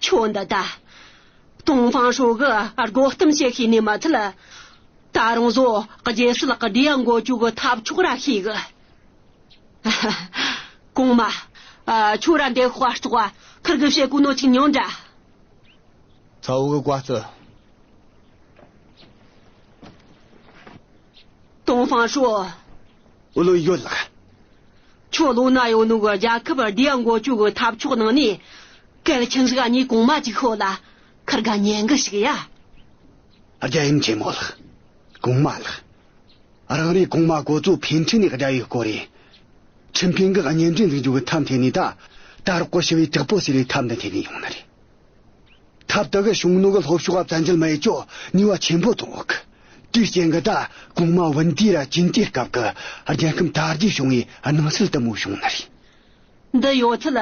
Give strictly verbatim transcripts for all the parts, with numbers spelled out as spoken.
ཁྱོད་འདི་ད། ཏུང་ཧྥང་ཧྲོ་གི་དགོད་གཏམ་བཤད་ཤེས་ནི་མ་ཚད། ད་རུང་བཟོ་རྒྱལ་སྲིད་ལ་བདེ་འགོད་རྒྱུ་གི་ཐབས་མཆོག་ར་ཤེས་གི། གོང་མ། ཨ། ཁྱོད་ར་འདི་ཁོ་ཨ་ཙོག་ཁུར་གི་བཤད་གོ་ནོ་ཅིག་ཉོན་དྲ། ཚ་བོ་གི་བཀའ་སྩལ། ཏུང་ཧྥང་ཧྲོ། བློན་ཡོད་ལགས། ཁྱོད་བློ་ན་ཡོད་ནོ་གི་རྒྱལ་ཁབ་བདེ་འགོད་རྒྱུ་གི་ཐབས་མཆོག་ནང་ནས། གལ་ཆེན་ཟིག་གཉིས་གོང་མ་ཅིག་ཤོད་ལ། ཁུར་ག་ཉན་གི་ཞིག་ཡ། རྒྱལ་ཡུམ་ཆེན་མོ་ལགས། གོང་མ་ལགས། རང་རེའི་གོང་མ་གོ་ཙུའུ་ཕིན་ཁྲིན་ནས་བརྒྱབ་ཡོད་སྐོར་རེད། ཁྲིམས་དཔོན་གི་གཉེན་འབྲེལ་འཛིན་རྒྱུ་གི་ཐབས་འཐེན་ནས་ད། ད་རོགས་གོ་ཞི་བའི་དྲག་པོ་ཟེར་བའི་ཐབས་འདི་འཐེན་ནས་ཡོང་ནི་རེད། ཐབས་དེ་གི་ཞུང་ནུ་གི་ལྷོ་ཕྱོགས་བཙན་འཇལ་མ་ཡེད་ཅོ་ནུས་པ་ཆེན་པོ་ཐོན་འོག་གི། དེའི་རྐྱེན་གི་ད་གོང་མ་བན་དེ་ར་ཅིན་ཅེ་སྐབས་གི་རྒྱལ་ཁམས་དར་རྒྱས་བྱུང་བའི་སྣང་ཚུལ་དེ་མོ་བྱུང་ནི་རེད། འདི་ཡོད་ཚད་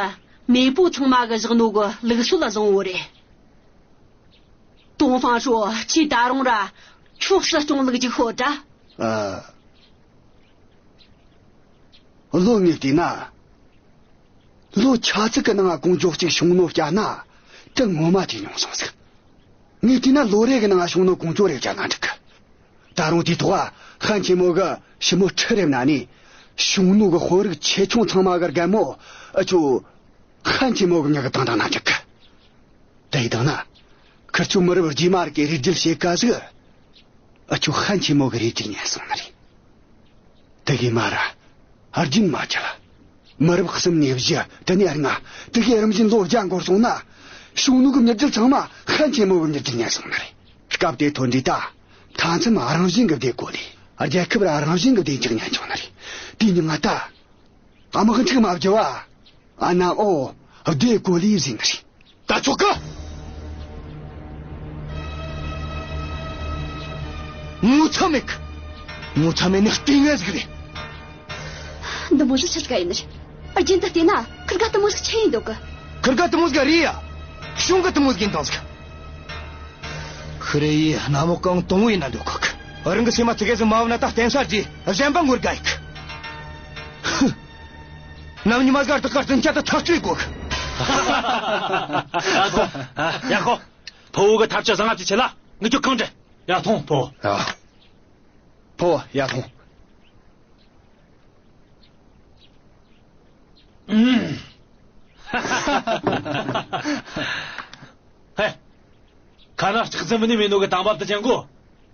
མེས་པོ་ཚང་མ་གི་བཞག་ནོ་གི་ལུགས་སྲོལ་ལ་བཟང་བོ་རེད། ཏུང་ཧྥང་ཧྲོ། ཁྱོས་ད་རུང་ར་ཁྱོད་སྲིད་སྐྱོང་ལུགས་ཅིག་ཤོད་དྲ། ཨ། བློན་ངས་བལྟས་ན། ལོ་ཆ་ཙིག་གི་ནང་ང་ཀོང་ཇོ་གཅིག་ཤུང་ནུ་བསྐྱལ་ན། དེ་ངོ་མ་ཅིག་ཉུང་སོང་ཟིག། ངས་བལྟས་ན་ལོ་རེ་གི་ནང་ང་ཤུང་ནུ་ཀོང་ཇོ་རེ་བསྐྱལ་ན་འགྲིག་གི། ད་རུང་དེའི་ཐོག་ཧན་ཆེན་མོ་གི་ཞི་མོ་ཁྲི་རེ་མནན་ནས། ཤུང་ནུ་གི་དཔོན་རིགས་ཆེ་ཆུང་ཚང་མ་གི་རྒན་མོ། ཨ་ཅོ། ཧན་ཆེན་མོ་གི་མྱིང་གི་བཏང་བཏང་ན་འགྲིག་གི། དེ་ཡི་དང་ན། ཁིར་ཆོ་མི་རབས་རྗེས་མ་རིགས་ཀྱི་རིགས་རྒྱུད་ཕྱེད་ཀ་ཟིག། ཨ་ཅོ་ཧན་ཆེན་མོ་གི་རིགས་རྒྱུད་ཉན་སོང་ནི་རེད། དེ་གི་མ་ར། རྒྱུན་མ་ཆད། མི་རབས་གསུམ་ནས་བཞི། དེ་ནས་ལྔ། དེ་གི་རིམ་བཞིན་ལོ་བརྒྱ་འགོར་སོང་ན། ཤུང་ནུ་གི་མྱི་རྒྱུད་ཚང་མ་ཧན་ཆེན་མོ་གི་མྱི་རྒྱུད་ཉན་སོང་ནི་རེད། སྐབས་དེ་ཐོན་དུས་ད། མཐའ་མཚམས་རང་བཞིན་གི་བདེ་གོ་ལས། རྒྱལ་ཁབ་ར་རང་བཞིན་གི་བདེ་འཇགས་ཉན་ཆོག་ནི་རེད། དེ་ནི་ང་ད། དམག་འཁྲུག་མ་བརྒྱབ་བ། ཨ་ན་ཨོ། བདེ་གོ་ལས་ཟིན་ནི་རེད། ད་ཆོག་གི། ངོ་ཚ་མེད་གི། ངོ་ཚ་མེད་ནི་ལྟས་ངན་ཟིག་རེད། འདི་མོ་ཟིག་ཆི་ཟིག་ཡིན་ནི་རེད། རྒྱུན་དུ་བལྟས་ན་ཁིར་ག་དེ་མོ་ཟིག་ཆི་ཡིན་འདུག་གི། ཁིར་ག་དེ་མོ་ཟིག་རེད་ཡ། ཤུང་གི་དེ་མོ་ཟིག་ཡིན་དང་ཟིག། ཁི་རེ་ཡི་གནམ་འོག་གང་དུང་བོ་ཡིན་ན་འདོད་གོ་གི། རང་གི་སེམས་མ་ཙི་གེ་ཟིག་མ་བབ་ན་ད་བརྟེན་ས་རྗེས་གཞན་པ་ངོར་དགའ་ཡི་གི། ཧུ། ནམ་ཉི་མ་ཟིག་ཨར་ཏི་ཀར་ཙིན་ཆ་ད་ཐག་གཅོད་དགོ་གི། ཡ་ཧོ། ཕོ་བོ་གི་ཐབས་ཇ་བཟང་ང་ཅི་ཆེ་ལ་ངི་ཁྱོད་གང་འདྲེ། ཡ་ཐོང་ཕོ། ཡ། ཕོ་བོ་ཡ་ཐོང་། ཧེ། ཁ་ན་ལྕགས་རྩི་མི་ནི་མེད་ནོ་གི་དམ་པ་དེ་ཅན་གོ།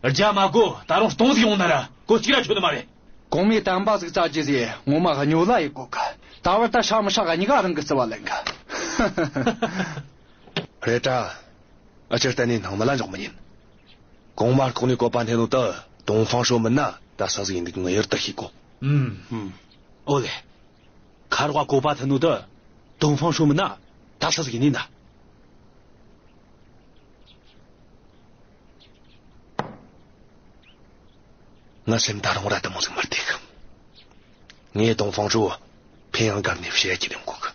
རྒྱ་མ་གོ་ད་རུང་སྟོང་ཟིག་ཡོང་ན་ར་གོ་གཅིག་ར་ཆོད་ནི་མ་རེད། གོང་མའི་དམ་པ་ཟིག་བཙལ་རྒྱུ་ཟེ་ངོ་མ་སྨྱོ་ལ་ཡི་གོ་གི། ད་བར་ད་ཧྲ་མི་ཧྲ་ག་གཉིས་ཀ་རང་གི་རྩི་བ་ལེན་གི། རེད་དྲ། ཨ་ཅེ་གཏན་ནས་སྣང་མེད་ལ་འཇོག་མི་ཉན། གོང་མ་ལྐོག་ནས་བཀོད་པ་འཐེན་ནོ་ད་ཏུང་ཧྥང་ཧྲོ་མིན་ན་ད་སུ་ཟིག་ཡིན་འདུག་ངེས་པར་དུ་ཤེས་དགོ། ཨུམ། ཨོ་ལེ། ཁ་རོག་ག་བཀོད་པ་འཐེན་ནོ་ད་ཏུང་ཧྥང་ཧྲོ་མིན་ན་ད་སུ་ཟིག་ཡིན་ནི་ན། ང་སེམས་ད་རུང་ར་དེ་མོ་ཟིག་མི་བདེ་གི། ངས་ཏུང་ཧྥང་ཧྲོ་ཕིན་ཡང་སྒར་ནས་བཤད་རྒྱུ་ལེན་དགོ་གི།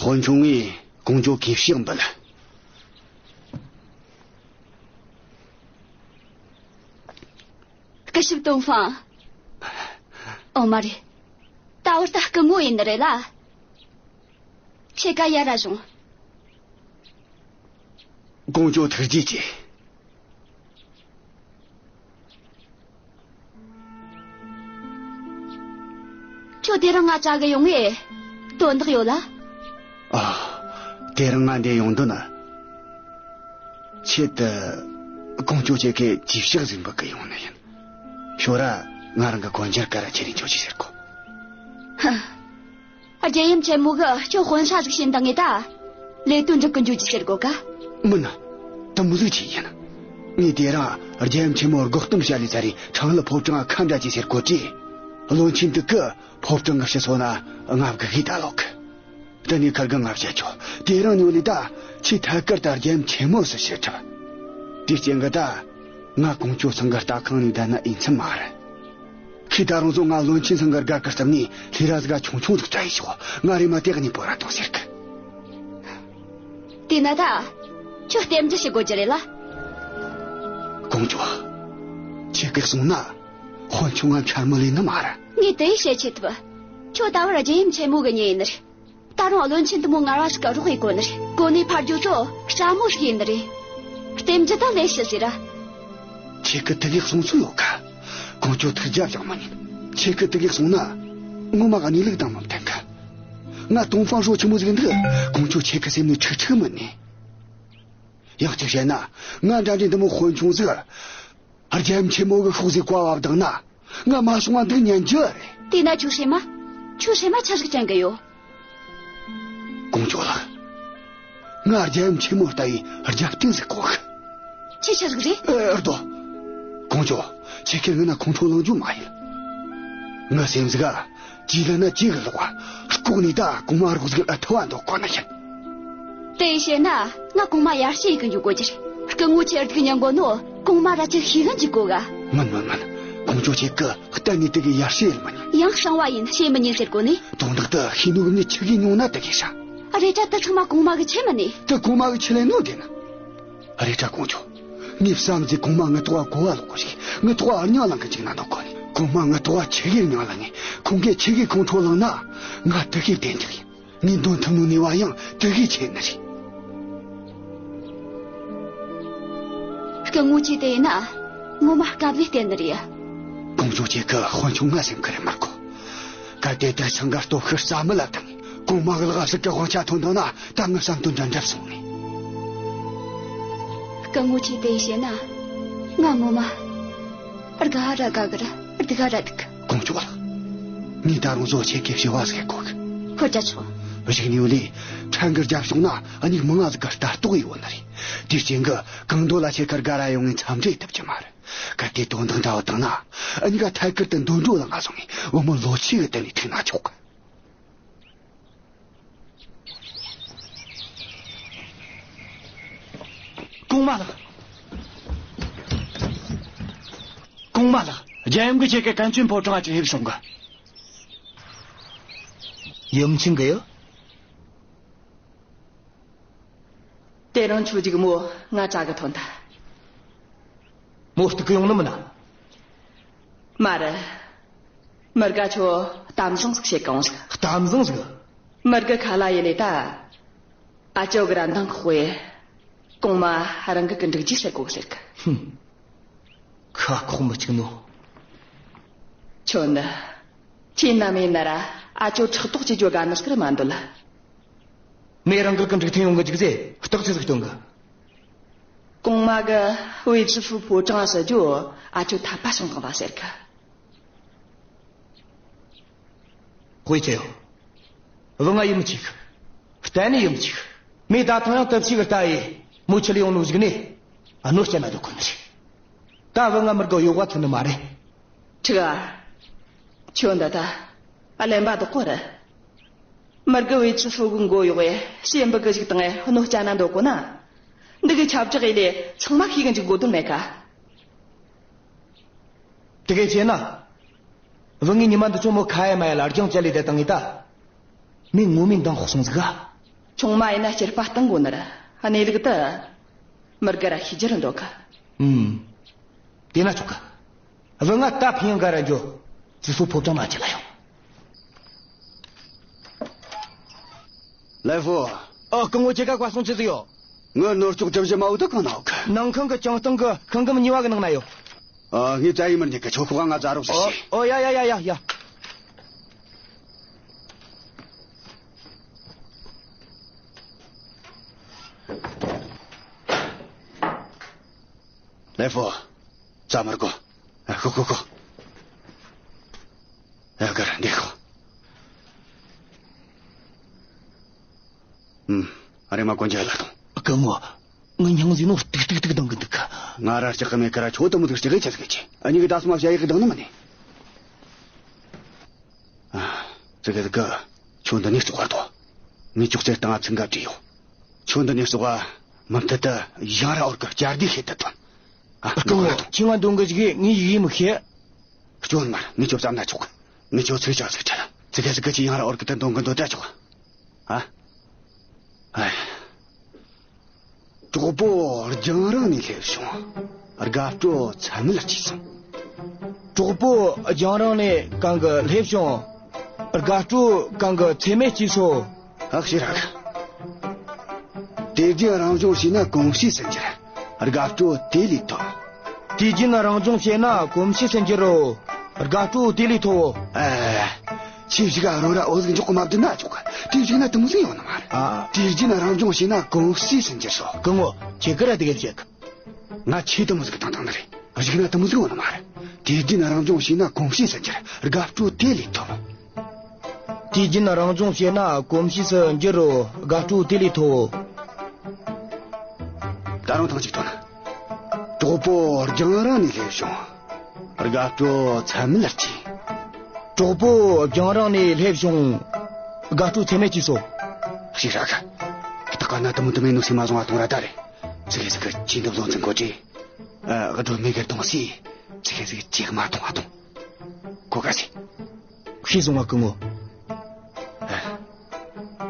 ཧོན་ཆུང་ངས་ཀོང་ཇོ་གི་ཕྱག་འབུལ། སྐུ་ཞབས་ཏོང་ཧྥང་། ཨོ་མ་རེད། ད་བར་ད་སྐུ་ངོ་ཡིན་ནི་རེད་ལ། ཁྱེད་ཀ་ཡར་ར་བྱུང་། ཀོང་ཇོ་ཐུགས་རྗེ་ཆེ། ཁྱོད་དེ་རིང་ང་བཙལ་གི་ཡོང་ངས་དོན་དག་ཡོད་ལ། ཨ། དེ་རིང་ང་འདིར་ཡོང་དོན་ནི། ཆེད་དུ་ཀོང་ཇོ་ཁྱེད་ཀྱི་གུས་ཕྱག་ཟིག་འབུལ་གི་ཡོང་ནི་ཡིན། ཞོར་ར་ང་རང་གི་གོན་རྒྱུ་ག་ར་ཁྱེར་རེ་འགྱོ་རྒྱུ་ཟེར་གོ། ཧ། རྒྱལ་ཡུམ་ཆེན་མོ་གིས་ཁྱོད་དཔོན་ས་ཟིག་བྱིན་བཏང་ངས་ད། ལས་དོན་འགྲུབ་གི་འགྱོ་རྒྱུ་ཟེར་གོ་ག། མིན། དེ་མོ་ཟིག་ཅི་ཡིན། ངས་དེ་རིང་རྒྱལ་ཡུམ་ཆེན་མོར་དགོད་གཏམ་བཤད་ལས་ཚར་རེ་ཁྲང་ལི་ཕོ་བྲང་ཁ་འདྲ་ཅིག་ཟེར་གོ་དུས། བློན་ཆེན་འདི་གིས་ཕོ་བྲང་གི་ཕྱི་སོ་ན་ང་སྒུག་གི་ད་ལོག་གི། དེ་ནས་ཁིར་གིས་ང་བཤད་ཆོག། དེ་རིང་ནས་ལས་ད་ཁྱེད་ཐད་ཀར་ད་རྒྱལ་ཡུམ་ཆེན་མོ་སུ་ཕྱིར་འཁྲིད། དེའི་རྐྱེན་གིས་ད་ང་ཀོང་ཇོ་ཚང་གི་ལྟ་ཁང་ནས་བསྡད་ན་ཡིན་ཚུལ་མ་རེད། ཁྱེད་ད་རུང་ཚོ་ང་བློན་ཆེན་ཚང་གི་སྒར་གི་རྩིབ་ནས་ལྷས་ར་ཟིག་ག་ཆུང་ཆུང་ཟིག་བཙལ་ཡེ་ཤོག། ང་རེ་མ་དེ་གཉིས་པོ་ར་དང་ཟེར་གི། དེས་ན་ད་ཁྱོད་རྟེན་འབྲེལ་བྱེད་དགོས་རྒྱུ་རེད་ལ། ཀོང་ཇོ། ཁྱེད་ཀྱིས་གསུངས་ན་དཔོན་ཆུང་ང་འཕྱ་སྨོད་ལས་ནི་མ་རེད། ངས་དེ་ཡི་བཤད་ཆེད་དུ། ཁྱོད་ད་བར་རྒྱལ་ཡུམ་ཆེན་མོ་གི་ཉེ་ཡིན་ནི་རེད། ད་རུང་བློན་ཆེན་དུ་མོ་ངར་བ་ཞིག་གི་རོགས་ཡེད་གོ་ནི་རེད། གོ་གནས་འཕར་རྒྱུ་ཚོ་ཞྭ་མོ་ཞིག་ཡིན་ནི་རེད། རྟེན་འབྲེལ་ད་ལས་ཤི་ཟེར་ར། ཁྱེད་ཀྱི་དེ་གའི་གསུང་ཚུལ་ཡོད་ཀ། ཀོང་ཇོ་ཐུགས་རྒྱལ་བཞེངས་མི་ཉན། ཁྱེད་ཀྱི་དེ་གའི་གསུང་ན། ངོ་མ་གནས་ལུགས་དང་མི་མཐུན་ཀ། ང་ཏུང་ཧྥང་ཧྲོ་ཆི་མོ་ཟིག་འདུག། ཀོང་ཇོ་ཁྱེད་ཀྱི་སེམས་ནས་ཁྲིག་ཁྲིག་མི་ནས། ཡང་གཅིག་བཤད་ན། ང་འདྲ་འདྲའི་འདི་མོ་དཔོན་ཆུང་ཟིག། རྒྱལ་ཡུམ་ཆེན་མོ་གི་ཤོག་ཟིག་བཀའ་བབ་བཏང་ན། ང་མ་སོང་བ་འདུག་ཉན་རྒྱུ་རེད། དེས་ན་ཁྱོད་ཤེས་མ། ཁྱོད་ཤེས་མ་ཆི་ཟིག་ཅན་གི་ཡོད། ཀོང་ཇོ་ལགས། ང་རྒྱལ་ཡུམ་ཆེན་མོ་ལྟ་བུའི་རྒྱབ་རྟེན་ཟིག་དགོས་གི། ཁྱོད་ཆི་ཟིག་རེད། ཨེ། ཨེ། ལྟོས། ཀོང་ཇོ། ཁྱེད་ཀྱིས་ངི་ན་ཁོང་ཁྲོ་ལངས་རྒྱུ་མ་ཡིན། ངི་སེམས་ཟིག་ག། ཇི་ལ་ན་ཇི་གི་ལོག་བ། ལྐོག་ནས་ད་གོང་མ་རོགས་ཟིག་ཨ་ཐུ་བ་འདོགས་གོ་ནི་ཡིན། དེ་བཤད་ན་ང་གོང་མ་ཡར་ཞུ་ཡེ་གི་འཇུག་གོ་རྒྱུ་རེད། སྐུ་ངོ་ཁྱེད་སྡུག་མྱང་གོ་ནོ་གོང་མ་ར་ཅིག་ཤེས་གི་འཇུག་གོ་ག། མིན། མིན། མིན། ཀོང་ཇོ་ཁྱེད་ཀྱིས་གཏན་ནས་དེ་གི་ཡར་ཞུ་ཡེ་མི་ཉན། ཡང་གསང་བ་ཡིན། ཤེས་མི་ཉན་ཟེར་གོ་ནི། དོན་དག་དེ་ཤེས་ནོ་གི་མྱི་ཆི་གི་མྱོང་ན་དེ་གི་ཧྲ། རེད་དྲ་དེ་ཚང་མ་གོང་མ་གི་ཆེད་མིན་ནི། དེ་གོང་མ་གི་ཆེད་ལས་ནོ་དེ་ན། རེད་དྲ་ཀོང་ཇོ། ངས་བསམ་གྱིས་གོང་མ་ངི་ཐོག་གོ་བ་ལོག་གོ་རེད། ངི་ཐོག་གཉའ་ལངས་གི་འཇུག་ན་འདོད་གོ་ནི། གོང་མ་ངི་ཐོག་ཆི་གི་གཉའ་ལངས་ངེ། ཁོང་གིས་ཆི་གི་ཁོང་ཁྲོ་ལངས་ན། ང་དེ་གི་བདེ་འཇགས་ཡིན། ངས་འདོན་ཐུབ་ནོ་ནུས་པ་ཡང་དེ་གི་ཆེད་ནི་རེད། སྐུ་ངོ་ཁྱེད་དེ་ཡིན་ན་ངོ་མ་དཀའ་ལས་བརྟེན་ནི་རེད། ཀོང་ཇོ་ཁྱེད་ཀྱིས་དཔོན་ཆུང་ང་སེམས་ཁུར་མི་དགོས། གལ་ཏེ་དེ་ཚང་ག་སྟོབས་ཤུགས་རྩ་མེད་ལ་བཏང་། གོང་མ་གི་ལག་ཟིག་གི་དབང་ཆ་ཐོན་བཏང་ན། ད་ངི་བསམ་དོན་འདྲ་འགྲུབ་སོང་ནི། སྐུ་ངོ་ཁྱེད་དེ་བཤད་ན་ང་ངོ་མ་དགའ་ར་དགའ་གི་ར་སྡུག་ར་སྡུག་གི། ཀོང་ཇོ་ལགས། ངས་ད་རུང་བཟོ་ཁྱེད་ཀྱི་བྱ་བ་ཟིག་གོ་གི། ཁོ་ཅག་ཆོག། གཞུག་ནས་ཡོད་ལས་ཕྲན་གི་རྒྱབ་བྱུང་ན་མྱིག་མང་ང་ཟིག་གི་ལྟ་རྟོག་ཡོད་ནི་རེད། དེའི་རྐྱེན་གི་གང་འདོད་ལ་ཁྱེད་ཀར་དགའ་ར་ཡོང་ངས་འཚམས་འདྲི་ཐུབ་ཀྱི་མ་རེད། གལ་ཏེ་དོན་དག་འདྲ་བ་བཏང་ན། འུ་གཉིས་ཀ་ཐད་ཀར་དུ་འདོན་འགྲོ་ལ་ང་སོང་ངས་བུ་མོ་ལོ་ཆེ་གི་དེ་ནས་ཐུག་ན་ཆོག་གི། གོང་མ་ལགས། གོང་མ་ལགས། རྒྱལ་ཡུམ་གྱིས་ཁྱེད་ཀ་གན་ཆོན་ཕོ་བྲང་ང་ཅིག་ཕེབས་སོང་གི། ཡུམ་ཆེན་གི་ཡོད། དེ་རིང་ཁྱོད་ཅིག་མོ་ང་དྲག་གི་ཐོན་ཐལ། མོ་སྡུག་གི་ཡོང་ནི་མིན་ན། མ་རེད། མི་དགེ་ཁྱོད་གཏམ་བཟང་ཟིག་བཤད་གི་འོང་ཟིག། གཏམ་བཟང་ཟིག། མི་དགེ་ཁ་ལ་ཡེ་ལས་ད། ཨ་ཅོ་གི་ར་མདང་ཁོག་ཡེ། གོང་མ་རང་གི་གི་འགྲིག་རྒྱུ་ཟེར་གོ་ཟེར་གི། ཧུམ། ཁ་ཁོག་མི་གཅིག་ནོ། ཁྱོད་ནི། ཁྱེད་ནམ་ཡིན་ན་ར་ཨ་ཅོ་ཕྲག་དོག་ཅིག་བརྗོད་དགའ་ནི་ཟིག་ར་མ་འདོད་ལ། མོས་རང་གི་གི་འགྲིག་ཐུན་ཡོང་གི་འཇུག་ཟེ་རྟགས་ཆི་ཟིག་སྟོན་གི། གོང་མ་གི་ཝེ་ཙི་ཧྥུ་ཕོ་བྲང་ཟེར་རྒྱུ་ཨ་ཅོ་ཐབ་པ་སོང་གང་བ་ཟེར་གི། ཧུའེ་ཅེ་ཡོ། བུ་ང་ཡིད་མི་ཆེས་གི། གཏན་ནས་ཡིད་མི་ཆེས་གི། མོས་ད་ཐེངས་ཡང་དུ་ཕྱི་གི་ལྟ་ཡི་མོ་ཆི་ལ་ཡོང་ནོ་གཞུག་ནས་གནོད་སྐྱེལ་ན་འདོད་གོ་ནི་རེད། ད་བུ་ང་མི་དགེ་གཡོ་བ་ཐུབ་ནི་མ་རེད། ཁྲི་ག། ཁྱོད་འདི་ད་གླེན་པ་དག་གོ་རེད། མི་དགེ་ཝེ་ཙི་ཧྥུ་གི་མགོ་གཡོག་གི་ཞེ་འབུ་གི་ཞིག་དང་གནོད་སྐྱེལ་ན་འདོད་གོ་ན། འདི་གི་ཁྱབ་བསྒྲགས་ཡེ་ལས་ཚང་མ་ཤེས་གི་འཇུག་དགོས་དོན་མེད་ཀ། དེ་གས་བྱས་ན། བུ་ངའི་ཉི་མ་འདི་ཚོ་མོ་ཁ་ཡ་མ་ཡ་ལ་རྒྱང་བཅད་ལས་བསྡད་བཏང་ངེས་ད། མོས་ངོ་མའི་མདང་ཕོག་སོང་ཟིག་ག། ཆུང་མ་ཡིན་ན་སྐྱེས་པ་བཏང་དགོས་ནི་ར་གནས་ལུགས་དེ། མི་དགེ་ར་ཤེས་རྒྱུ་ར་འདོད་གི། ཨུམ། དེ་ན་ཆོག་གི། བུ་ང་ད་ཕིང་ག་ར་འགྱོ། ཙི་སུ་ཕོ་བྲང་ན་ཁྲིད་ལ་ཡོང་། ལའི་ཧྥུ། ཨ། སྐུ་ངོ་ཁྱེད་ཀ་བཀའ་གསུང་ཅི་ཟིག་ཡོད། ངའི་ནོར་སྐྱོགས་གྲུ་བཞི་མ་བུ་དེ་གང་ན་ཡོད་གི། ནང་ཁང་གི་གྱང་སྟེང་གི་ཁང་གི་མི་གཉིས་པ་གི་ནང་ན་ཡོད། ཨ། ངས་བཙལ་ཡེ་མི་རྙེད་གི། ཁྱོད་ཁོ་ག་ང་བཙལ་རོགས་ཞུ། ཨོ། ཨོ་ཡ་ཡ་ཡ་ཡ་ཡ། ལའི་ཧྥུ། བཙལ་མི་དགོས། ཨ། ཤོག་ཤོག་ཤོག། ཨ། གར་འདི་ཤོག། ཨུམ། ཨ། རེམ་མ་གོན་རྒྱུ་ལ་ཐོངས། སྐུ་ངོ། ངའི་སྙིང་རྗེ་ནོ་ཏིག་ཏིག་ཏིག་ལྡང་གི་འདུག་ག། ང་ར་ལྕགས་མེད་ཀི་ར་ཁྱོད་དུ་མོ་ཏིག་ལྕགས་ཀྱི་ཆ་ཟིག་གི་ཆེ། འུ་གཉིས་ཀྱི་ད་སོ་མ་བྱ་ཡི་གི་ལྡང་ནི་མིན་ནི། ཨ། ཙི་གེ་ཟིག་གི། ཁྱོད་འདི་ནས་ཙོག་ག་དོ། ངས་ཅོག་ཙེ་སྟེང་ང་ཚིག་འགའ་བྲིས་ཡོད། ཁྱོད་འདི་ནས་ཙོག་ག། མུ་མཐུད་དུ་ཡང་ར་འོར་གི་བསྐྱར་ཟློས་བྱེད་དུ་ཐོན། ཨ། སྐུ་ངོ། ཁྱེད་ང་འདོན་གི་ཞིག་གི། ངས་ཡི་གེ་མི་ཤེས། སྐྱོན་མ་རེད། ངས་ཁྱོད་བསམ་ན་ཆོག་གི། ངས་ཁྱོད་ཚིག་ཅག་ཟིག་ཁྲིད། ཙི་གེ་ཟིག་གི་ཁྱེད་ཡང་ར་འོར་གི་དེ་འདོན་གི་འདོད་དྲ་ཆོག་གི། ཨ། ཨེ། གྲོགས་པོ་རྒྱང་རིང་ནས་སླེབས་བྱུང་། དགའ་སྤྲོ་ཚད་མེད་སྐྱེས་སོང་། གྲོགས་པོ་རྒྱང་རིང་ནས་གང་གི་སླེབས་བྱུང་། དགའ་སྤྲོ་གང་གི་ཚད་མེད་སྐྱེས་སོང་། ཨ་ཤེ་རག་དུས་རྒྱུན་རང་སྦྱོང་བྱས་ན་གོམས་གཤིས་སུ་འགྱུར། དགའ་སྤྲོ་དེ་ལས་ཐོབ། དུས་རྒྱུན་རང་སྦྱོང་བྱས་ན་གོམས་གཤིས་སུ་འགྱུར་རོ། དགའ་སྤྲོ་དེ་ལས་ཐོབ། ཨ། ཁྱོས་ཞིག་རོ་ར་འོ་ཟིག་འཇོག་གི་མ་བསྡད་ན་ཆོག་གི། དེ་བྱས་ན་དེ་མོ་ཟིག་ཡོང་ནི་མ་རེད། ཨ། དུས་རྒྱུན་རང་སྦྱོང་བྱས་ན་གོམས་གཤིས་སུ་འགྱུར་སོ། སྐུ་ངོ། ཁྱེད་ཀྱིས་ར་དེ་ག་བཤད་གི། ང་ཁྱོས་དེ་མོ་ཟིག་བཏང་བཏང་ནི་རེད། གཞུག་ན་དེ་མོ་ཟིག་ཡོང་ནི་མ་རེད། དུས་རྒྱུན་རང་སྦྱོང་བྱས་ན་གོམས་གཤིས་སུ་འགྱུར། དགའ་སྤྲོ་དེ་ལས་ཐོབ། དུས་རྒྱུན་རང་སྦྱོང་བྱས་ན་གོམས་གཤིས་སུ་འགྱུར་རོ། དགའ་སྤྲོ་དེ་ལས་ཐོབ། ད་རུང་ཐང་ཅིག་ཐོན། གྲོགས་པོ་རྒྱང་རིང་ནས་སླེབས་བྱུང་། དགའ་སྤྲོ་ཚད་མེད་སྐྱེས། གྲོགས་པོ་རྒྱང་རིང་ནས་སླེབས་བྱུང་། དགའ་སྤྲོ་ཚད་མེད་སྐྱེས་སོང་། ཞེས་རག་སྟག་ཀ་ན་དེ་མོ་དེ་མོ་ནོ་སེམས་མ་བཟང་བ་གཏོང་ར་ད་རེད། ཚིག་གི་ཚིག་གི་ཅི་འདི་བཟོ་འཛིན་གོ་ཅི། ཨ། སྒྲོལ་མེད་གི་གཏོང་སི། ཚིག་གི་ཚིག་གི་ཅིག་མ་གཏོང་བ་གཏོང་། གོ་ག་སི། ཤེས་སོང་ང་སྐུ་ངོ།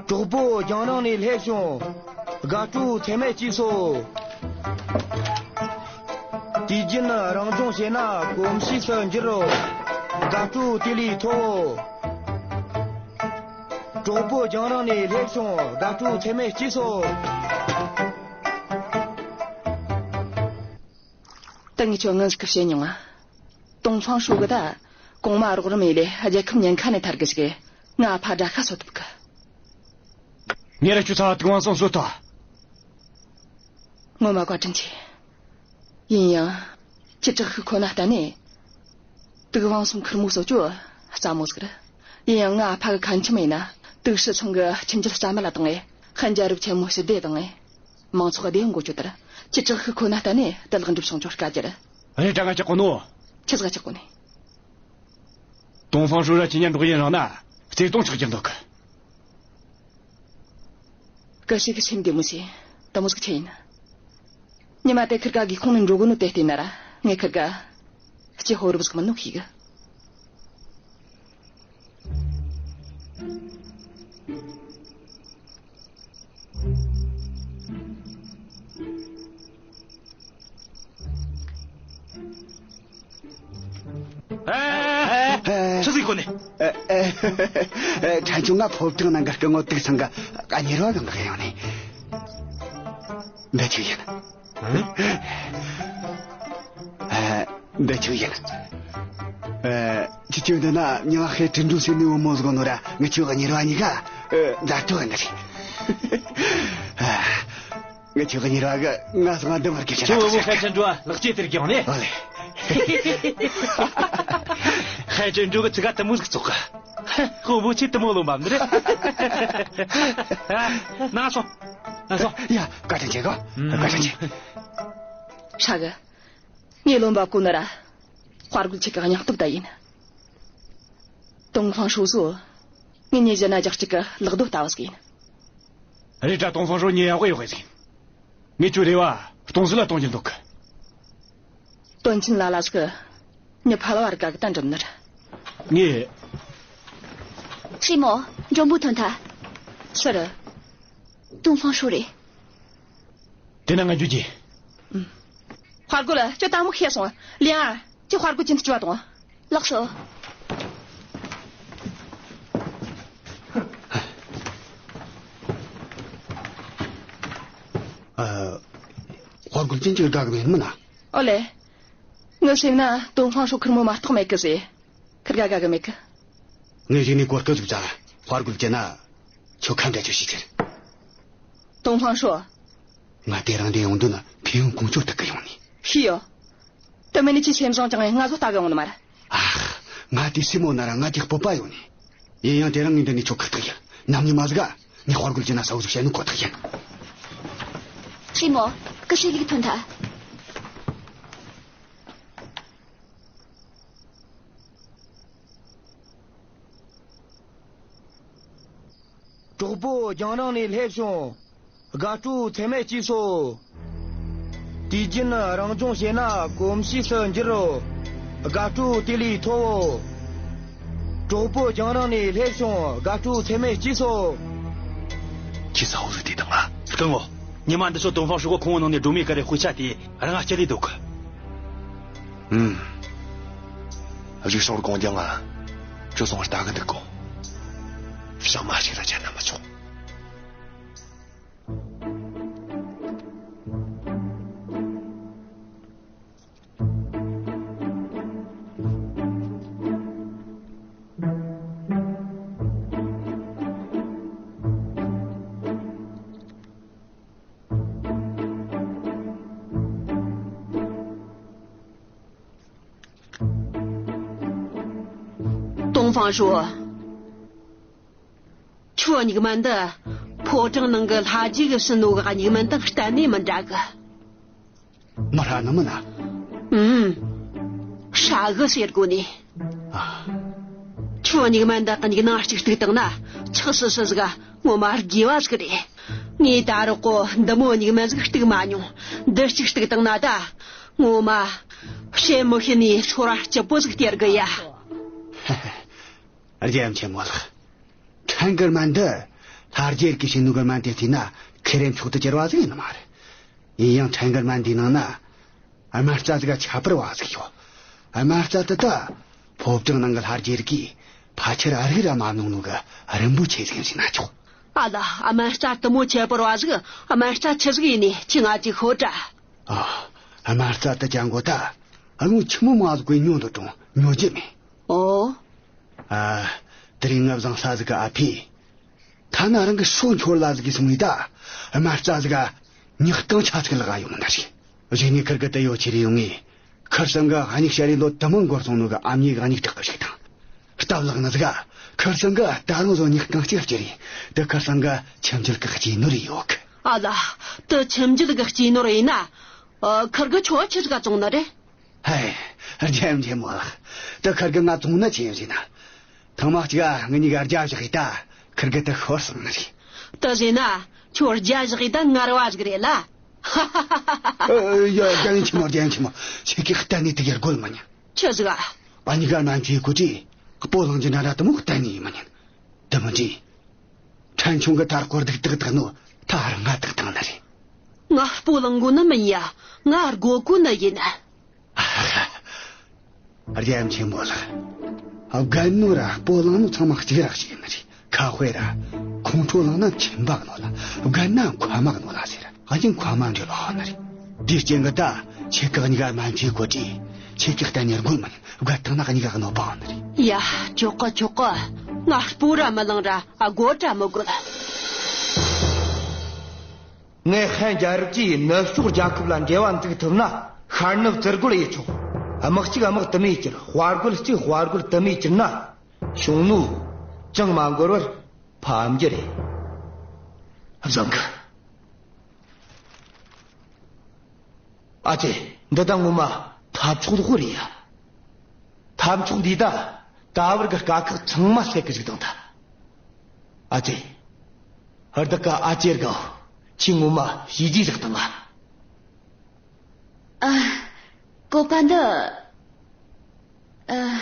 གྲོགས་པོ་རྒྱང་རིང་ནས་སླེབས་བྱུང་། དགའ་སྤྲོ་ཚད་མེད་སྐྱེས་སོ། དུས་རྒྱུན་རང་སྦྱོང་བྱས་ན་གོམས་གཤིས་སུ་འགྱུར་རོ། དགའ་སྤྲོ་དེ་ལས་ཐོབ། གྲོགས་པོ་རྒྱང་རིང་ནས་སླེབས་བྱུང་། དགའ་སྤྲོ་ཚད་མེད་སྐྱེས་སོ། ད་ངས་ཁྱོད་ངན་ཟིག་གི་བཤད་མྱོང་ང་། ཏོང་ཧྥང་ཧྲོ་གི་ད། གོང་མ་རོགས་རམ་ཡེ་ལས་རྒྱལ་ཁམས་ཉེན་ཁ་ནས་ཐར་གི་ཟིག་ང་ཕ་དགྲ་ཤ་གསོ་ཐུབ་གི། ངས་ར་ཁྱོད་ཚ་བ་དུག་དབང་སོང་གསོད་ཐུབ། ངོ་མ་བཀའ་དྲིན་ཆེ། ཡིན་ཡང་། ཁྱེད་དྲག་ཤུགས་ཁོ་ན་བརྟེན་ནས། དུག་དབང་སོང་ཁེར་མོ་གསོད་རྒྱུ་སླ་མོ་ཟིག་རེད། ཡིན་ཡང་ང་ཕ་གི་ཁ་འཆམ་ཡིན་ན། དུག་ཧྲི་ཚང་གི་ཁྱིམ་རྒྱུད་རྩ་མེད་ལ་བཏང་ངས། ཧན་རྒྱལ་རབས་ཆེན་མོ་ཞི་བདེ་བཏང་ངས། མང་ཚོགས་བདེ་འགོད་རྒྱུ་དེར། ཁྱེད་དྲག་ཤུགས་ཁོ་ན་བརྟེན་ནས་དུ་ལག་འགྲུབ་བྱུང་ཆོག་དཀའ་རྒྱུ་རེད། རེད་དྲ་ང་ཆག་གོ་ནོ། ཆི་ཟིག་ཆག་གོ་ནི། ཏོང་ཧྥང་ཧྲོ་ར་ཁྱེད་གཉིས་འགྲོགས་ཡུན་རིང་ན་བརྩེ་དུང་ཆགས་རྒྱུ་འདུག་གི། སྐུ་ཞབས་ཀྱི་སེམས་བདེ་མོ་བྱོས། དེ་མོ་ཟིག་ཆི་ཡིན། ཉི་མ་དེ་ཁིར་ག་སྒེའུ་ཁུང་ནས་འགྲོ་གོ་ནོ་དེ་བལྟས་ན་ར་ངས་ཁིར་ག་ལྕེ་ཧོ་རུབ་ཟིག་མིན་ནོ་ཤེས་གི། ཨེ། ཆི་ཟིག་གོ་ནི། ཨེ། ཨེ། ཕྲན་ཆུང་ང་ཕོ་བྲང་ནང་གི་སྐུ་ངོ་དུག་ཚང་གི་གཉེར་བ་གང་གི་ཡོང་ནི། འདི་ཆི་ཡིན། ཨེ། འདི་ཆི་ཡིན། ཨེ། ཁྱེད་ཆོ་འདི་ན་མྱི་ལ་ཧེ་ཀྲིན་ཀྲུའུ་ཟེར་ནི་བུ་མོ་ཟིག་ནོ་ར་ངེད་ཆོ་གཉེར་བ་གཉིས་ཀ་མཛའ་གྲོགས་ཡིན་ནི་རེད། ཨེ། ངེད་ཆོ་གཉེར་བ་གི་ང་སང་འདི་མར་གི་ཆེ་ཁྱོད་བུ་མོ་ཧེ་ཀྲིན་ཀྲུའུ་ལག་སྐྱེས་དེར་གྱོང་ནི། ཨོ་ལེ། ཧེ་ཀྲིན་ཀྲུའུ་གི་ཚིག་ག་དེ་མོ་ཟིག་བཙོག་གི། ཧོ་བུ་ཆེ་དེ་མོ་ལོ་མམ་ནི་རེད། ན་སོང་། ན་སོང་། ཡ། བཀའ་དྲིན་ཆེ་གོ། བཀའ་དྲིན་ཆེ། ཧྲ་གི། ངས་བློན་པོ་བཀོད་ནི་ར། དཔའ་རྒོད་ཆེ་གི་སྙིང་སྟོབས་ད་ཡིན། ཏོང་ཧྥང་ཧྲོ་ཟོ། ངེད་གཉིས་གཞི་ན་རྒྱག་གཅིག་གི་ལག་རྡོ་ལྟ་བུ་ཟིག་ཡིན། རེད་དྲ་ཏོང་ཧྥང་ཧྲོ་ཉེ་ཡག་པོ་ཡོད་གི་ཟིག་ངས་ཁྱོད་རེ་བ་སྟོང་ཟད་ལ་གཏོང་རྒྱུ་འདུག་གི། དོན་ཆེན་ལ་ལ་ཟིག་གི། མྱི་ཕལ་བར་ག་གི་ད་འགྲུབ་ནི་ར། ངས། ཤི་མོ། མགྲོན་པོ་ཐོན་ཐལ། སུ་རེད། ཏོང་ཧྥང་ཧྲོ་རེད། དེ་ན་ང་འགྱོ་རྒྱུ། ཨུམ། དཔའ་རྒོད། ཁྱོད་ད་མོ་ཤེས་སོང་། ལིའང་། ཁྱོད་དཔའ་རྒོད་ཅན་དུ་བཅོས་པ་དང་། ལགས་སོ། ཨ། དཔའ་རྒོད་ཅན་གྱི་དགའ་གི་མེད་མིན་ན། ཨོ་ལེ། ངའི་སེམས་ན་ཏོང་ཧྥང་ཧྲོ་ཁེར་མོ་མ་གཏོགས་མེད་གི་ཟེ། ཁིར་ག་དགའ་གི་མེད་གི། ངས་གཞི་ནས་གོ་སྐབས་ཟིག་བཙལ། དཔའ་རྒོད་ཅན་ན་ཁྱོད་ཁ་འདྲ་ཆོ་ཞིག་ཁྱེར། ཏོང་ཧྥང་ཧྲོ། ང་དེ་རིང་འདི་ཡོང་དོན་ནི་ཕན་ཡོན་གང་ཆོ་ཐུག་གི་ཡོང་ནི། ཤེས་ཡོད། དེ་མིན་ནི་ཁྱོས་སེམས་བཟང་ཅང་ང་ཚོ་ལྟ་གི་ཡོང་ནི་མ་རེད། ཨ། ང་དེ་སེམས་མོ་ན་ར་ང་དེ་སྤོབས་པ་ཡོད་ནི། ཡིན་ཡང་དེ་རིང་ངས་འདི་ནས་ཁྱོད་ཁག་ཐེག་ཡིན། ནམ་ཉི་མ་ཟིག་ག་ངས་དཔའ་རྒོད་ཅན་ན་གསལ་བོ་ཟིག་བཤད་ནོ་ཁོ་ཐག་ཡིན། ཤི་མོ། སྐུ་ཞབས་ལིག་ཐོན་ཐལ། གྲོགས་པོ་རྒྱང་རིང་ནས་སླེབས་བྱུང་། དགའ་སྤྲོ་ཚད་མེད་སྐྱེས་སོ། དུས་རྒྱུན་རང་སྦྱོང་བྱས་ན་གོམས་གཤིས་སུ་འགྱུར་རོ། དགའ་སྤྲོ་དེ་ལས་ཐོབ་བོ། གྲོགས་པོ་རྒྱང་རིང་ནས་སླེབས་བྱུང་། དགའ་སྤྲོ་ཚད་མེད་སྐྱེས་སོ། ཁྱེད་ས་འོག་ཟིག་དེ་དང་ལ། སྐུ་ངོ། ཉི་མ་འདི་ཚོ་ཏོང་ཧྥང་ཧྲོས་གི་ཁང་བའི་ནང་ནས་སྒྲོལ་མའི་གུར་རི་དཔེ་ཆ་དེ་རང་ང་སྐྱེལ་ལེ་འདུག་གི། ཨུམ། གཞུག་སོང་དགོང་ཀྱང་ང་ཁྱོད་སོང་ལྟ་གི་འདུག་གོ། བྱང་མ་ཞིག་ལ་བྱས་ན་མི་ཆོག། ཏོང་ཧྥང་ཧྲོས། ཁྱོད་རྙིང་མ་འདི་ཕོ་བྲང་ནང་གི་ལྷ་རྗེ་གིས་བྱིན་ནོ་གི་རྙིང་མ་དང་གཏན་ནས་མི་འདྲ་གི། མི་འདྲ་ནི་མིན་ན། ཨུམ། ཧྲ་གི་ཟེར་དགོས་ནི། ཨ། ཁྱོད་རྙིང་མ་འདི་གི་རྙིང་ནང་གཅིག་གཏུགས་བཏང་ན་ཆགས་སི་སི་ཟིག་ངོ་མ་དགེ་བ་ཟིག་རེད། ངས་ད་རག་གོ་འདི་མོ་རྙིང་མ་ཟིག་གཏུགས་མ་མྱོང་། འདི་གཅིག་གཏུགས་བཏང་ན་ད་ངོ་མ་བཤད་མི་ཤེས་ནི་ཚོར་བ་སྐྱིད་པོ་ཟིག་སྟེར་གི་ཡ། རྒྱལ་ཡུམ་ཆེན་མོ་ལགས། ཕྲན་གྱི་རྨན་འདི་ལྷ་རྗེ་གིས་བྱིན་ནོ་གི་རྨན་དེ་བལྟས་ན་ཁེ་རེ་མཆོག་ཏུ་གྱུར་བ་ཟིག་ཡིན་ནི་མ་རེད། ཡིན་ཡང་ཕྲན་གྱི་རྨན་འདིའི་ནང་ན་དམར་རྩ་ཟིག་ག་ཁྱད་པར་བ་ཟིག་ཡོད། དམར་རྩ་དེ་ད་ཕོ་བྲང་ནང་གི་ལྷ་རྗེ་གིས་ཕལ་ཆེར་རིགས་ར་མ་ནོངས་ནོ་གི་རིན་པོ་ཆེ་ཟིག་ཡིན་ཟེར་ན་ཆོག། ཨ་ལ། དམར་རྩ་དེ་མོ་ཁྱད་པར་བ་ཟིག་དམར་རྩ་ཆི་ཟིག་ཡིན་ནི་ཁྱོས་ང་ཅིག་ཤོད་དྲ། ཨ། དམར་རྩ་དེ་ཅང་གོ་ད་ཨ་ངོ་ཆི་མོ་མང་ཟིག་གི་ཉོ་འདོད་དང་ཉོ་རྒྱུ་མེད། ཨོ། ཨ། དེ་རིང་ང་བཟང་ས་ཟིག་གི་ཨ་ཕས། ཐ་ན་རང་གི་སྲོག་འཆོར་ལ་ཟིག་གི་སོང་ངས་ད་དམར་རྩ་ཟིག་ག་ཉག་རྐང་ཆ་ཟིག་ལག་ག་ཡོང་ནི་རེད། གཞུག་ནས་ཁུར་གིས་དེ་ཡོད་ཁྱེར་ཡོང་ངས་ཁུར་ཚང་གི་མྱིག་ཞར་རེ་ལོ་དུ་མ་འགོར་སོང་ནོ་གི་ཨ་མྱེས་གི་མྱིག་ཐག་གི་ཞིག་དང་། སྟབས་ལེགས་ནི་ཟིག་ག་ཁུར་ཚང་གི་ད་རུང་བཟོ་ཉག་རྐང་གཅིག་བསྐྱུར་རེ་དེ་ཁུར་ཚང་གི་ཁྱིམ་རྒྱུད་གི་གཅེས་ནོར་རེ་ཡོད་གི། ཨ་ལ། དེ་ཁྱིམ་རྒྱུད་གི་གཅེས་ནོར་ཡིན་ན། ཨ། ཁུར་གིས་ཁྱོད་ཆི་ཟིག་ག་བཙོང་ནི་རེད། ཧེ། རྒྱལ་ཡུམ་ཆེན་མོ་ལགས། དེ་ཁུར་གིས་ང་བཙོང་ནི་ཆི་ཡིན་ཟེར་ན། ཐེངས་མ་གཅིག་ག་ངེད་གཉིས་ཀ་རྒྱ་བཞག་ཡེ་ད་ཁུར་གིས་དེ་ཤོར་སོང་ནི་རེད། དེ་ཟེར་ན་ཁྱོད་རྒྱ་བཞག་ཡེ་ད་ངར་བ་ཟིག་རེད་ལ། ཧ་ཧ་ཧ་ཧ། ཨ། ཡ། རྒྱལ་ཡུམ་ཆེན་མོ། རྒྱལ་ཡུམ་ཆེན་མོ། ཁྱེད་ཀྱིས་གཏན་ནས་དེ་ཡེ་རྒོལ་མི་ཉན། ཆི་ཟིག་ག། ཨ། ཉི་ག་ནན་ཆེ་ཁོ་ཅི་སྤོ་ལངས་རྒྱུ་འདྲ་འདྲ་དེ་མོ་གཏན་ནས་ཡེ་མི་ཉན། དེ་མིན་དུས། ཕྲན་ཆུང་གིས་ད་རུང་སྡུག་ཐག་བཏགས་ནོ་ད་རང་ང་བཏགས་བཏང་ནི་རེད། ང་སྤོ་ལངས་གོ་ནི་མིན་ཡ། ང་རྒོལ་གོ་ནི་ཡིན། ཨ་ཧ་ཧ། རྒྱལ་ཡུམ་ཆེན་མོ་ལགས། རྒན་ནོ་ར་སྤོ་ལངས་ནོ་ཚང་མ་གཅིག་ར་གཅིག་ཡིན་ནི་རེད། ཁ་དཔེ་ར། ཁོང་ཁྲོ་ལངས་ན་མཆིན་པ་གནོད་ལ། རྒན་ན་མཁལ་མ་གནོད་ལ་ཟེར། ཨ་ཡིན་མཁལ་མ་འདྲེ་ལོག་ནི་རེད། དེའི་རྐྱེན་གིས་ད་ཁྱེད་ཀྱི་གཉིས་ཀ་སྨན་བཅོས་གོ་དུས་ཁྱེད་ཀྱིས་གཏན་ནས་རྒོལ་མི་ཉན། རྒོལ་བཏང་ན་གཉིས་ཀ་གནོད་པ་ཡོང་ནི་རེད། ཡ། ཆོག་གི། ཆོག་གི། ང་སྤོ་ར་མི་ལངས་ར་རྒོལ་ར་མི་རྒོལ། ངས་ཧན་རྒྱལ་རབས་ཀྱིས་ནུབ་ཕྱོགས་རྒྱལ་ཁབ་ལ་འབྲེལ་བ་འཛུགས་ཐུབ་ན་ཤར་ནུབ་བཙུར་རྒོལ་ཡེ་ཆོག། དམག་གཅིག་དམག་དུ་མས་བསྐྱུར། དཔའ་རྒོད་གཅིག་དཔའ་རྒོད་དུ་མས་བསྐྱུར་ན། ཞུང་ནུ་ཅང་མ་འགོར་བར་ཕམ་རྒྱུ་རེད། བཟང་གི། ཨ་ཙི། འདི་ད་ངོ་མ་ཐབས་མཆོག་ལོག་རེད་ཡ། ཐབས་མཆོག་འདིས་ད་ད་བར་གྱི་དཀའ་ཁག་ཚང་མ་སེལ་གི་ཟིག་བཏང་ཐལ། ཨ་ཙི། བདག་གི་ཨ་ཅེ་རྒན། ཁྱོས་ངོ་མ་བྱས་རྗེས་ཟིག་བཏང་ང་། ཨ། བཀོད་པ་འདི། ཨ།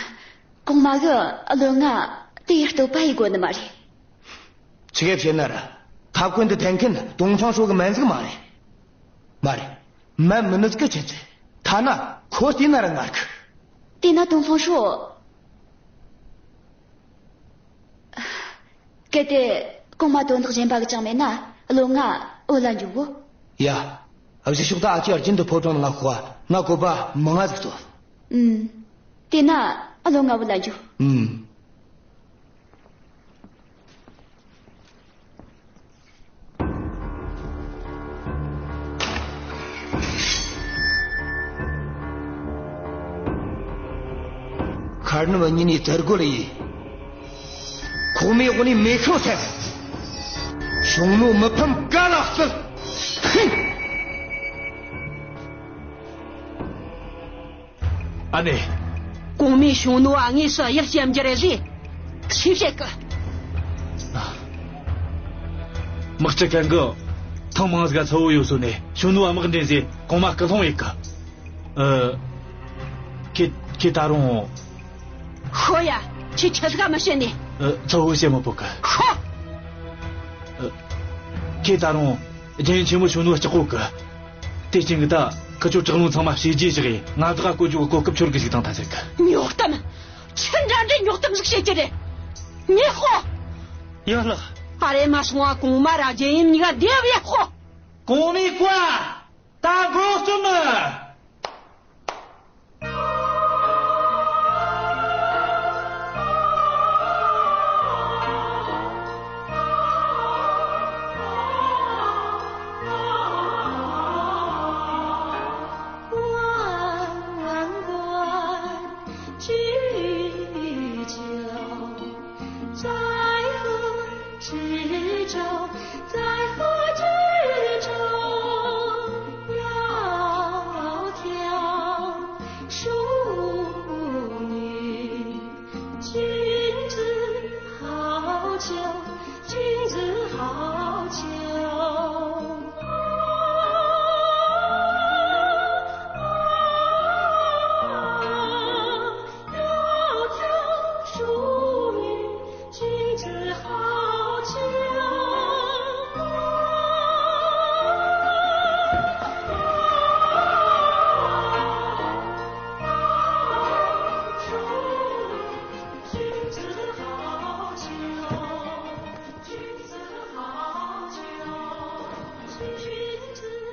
གོང་མ་གིས་བློན་ང་དེ་ཡི་བསྟོད་པ་ཡེ་དགོས་ནི་མ་རེད། ཆི་གེ་བཤད་ན་ར། ཐབ་ཁུང་འདི་འཐེན་མཁན་ཏོང་ཧྥང་ཧྲོས་གི་སྨན་ཟིག་མ་རེད། མ་རེད། སྨན་མིན་ནི་ཟིག་གི་ཆི་ཚེ། ཐ་ན་ཁོ་བལྟས་ན་ར་ངར་གི། དེས་ན་ཏོང་ཧྥང་ཧྲོས། གལ་ཏེ་གོང་མ་དོན་དག་གཞན་པ་གི་ཅང་མེད་ན་བློན་ང་བུད་ལ་འགྱོ་གོ། ཡ། གཞུག་ཕྱོགས་ད་ཨ་ཅེ་རྒྱུན་དུ་ཕོ་བྲང་ནང་ང་ཤོག། ང་བཀོད་པ་མང་ང་ཟིག་སྟོན། ཨུམ། དེས་ན་བློན་ང་བུད་ལ་འགྱོ། ཨུམ། ཤར་ནུབ་གཉིས་ནས་བཙུར་རྒོལ་ཡེ། ཁོག་མའི་འོག་ནས་མེ་ཤིང་འཚེར། ཞུང་ནུ་མི་ཕམ་ག་ལ་བརྩི། ཨ་ནེ། གོང་མས་ཞུང་ནུ་བ་དངོས་སུ་ཡིད་སྐྱོ་རྒྱུ་རེད་ཟེར། ཆི་བཤད་གི། དམག་སྤྱི་གན་གིས་ཐེངས་མང་ཟིག་ག་ཚ་བོ་ཡོད་སོ་ནས་ཞུང་ནུ་བ་དམག་འདྲེན་ཟེར་གོང་མ་སྐུལ་སློང་ཡེ་གི། ཨ། ཁྱེད་ཁྱེད་ད་རུང་། ཤོད་ཡ། ཁྱོས་ཆི་ཟིག་ག་མི་བཤད་ནི། ཨ། ཚ་བོ་བཤད་མི་ཕོད་གི། ཤོད། ཨ། ཁྱེད་ད་རུང་ རྒྱལ་ཡུམ་ཆེན་མོ་ཞུང་ནུ་ལྕགས་པོ་གི། དེ་རྐྱེན་གི་ད་ཁི་ཆོ་དྲག་རླུང་ཚང་མ་བྱས་རྗེས་བཞག་ཡིན། ང་བདག་ག་བཀོད་རྒྱུ་གི་གོ་སྐབས་འཆོར་གི་ཞིག་དང་ཐ་ཟེར་གི། ཉོག་གཏམ། ཆི་འདྲ་འདྲའི་ཉོག་གཏམ་ཟིག་བཤད་ཀྱི་རེད། ཉེ་ཧོ། ཡ་ལགས། ཨ་རེ་མ་སོང་བ་གོང་མ་ར་རྒྱལ་ཡུམ་གཉིས་ཀ་བདེ་བས་ཧོ། གོང་མའི་བཀའ། ད་དགོངས་སོང་ནི།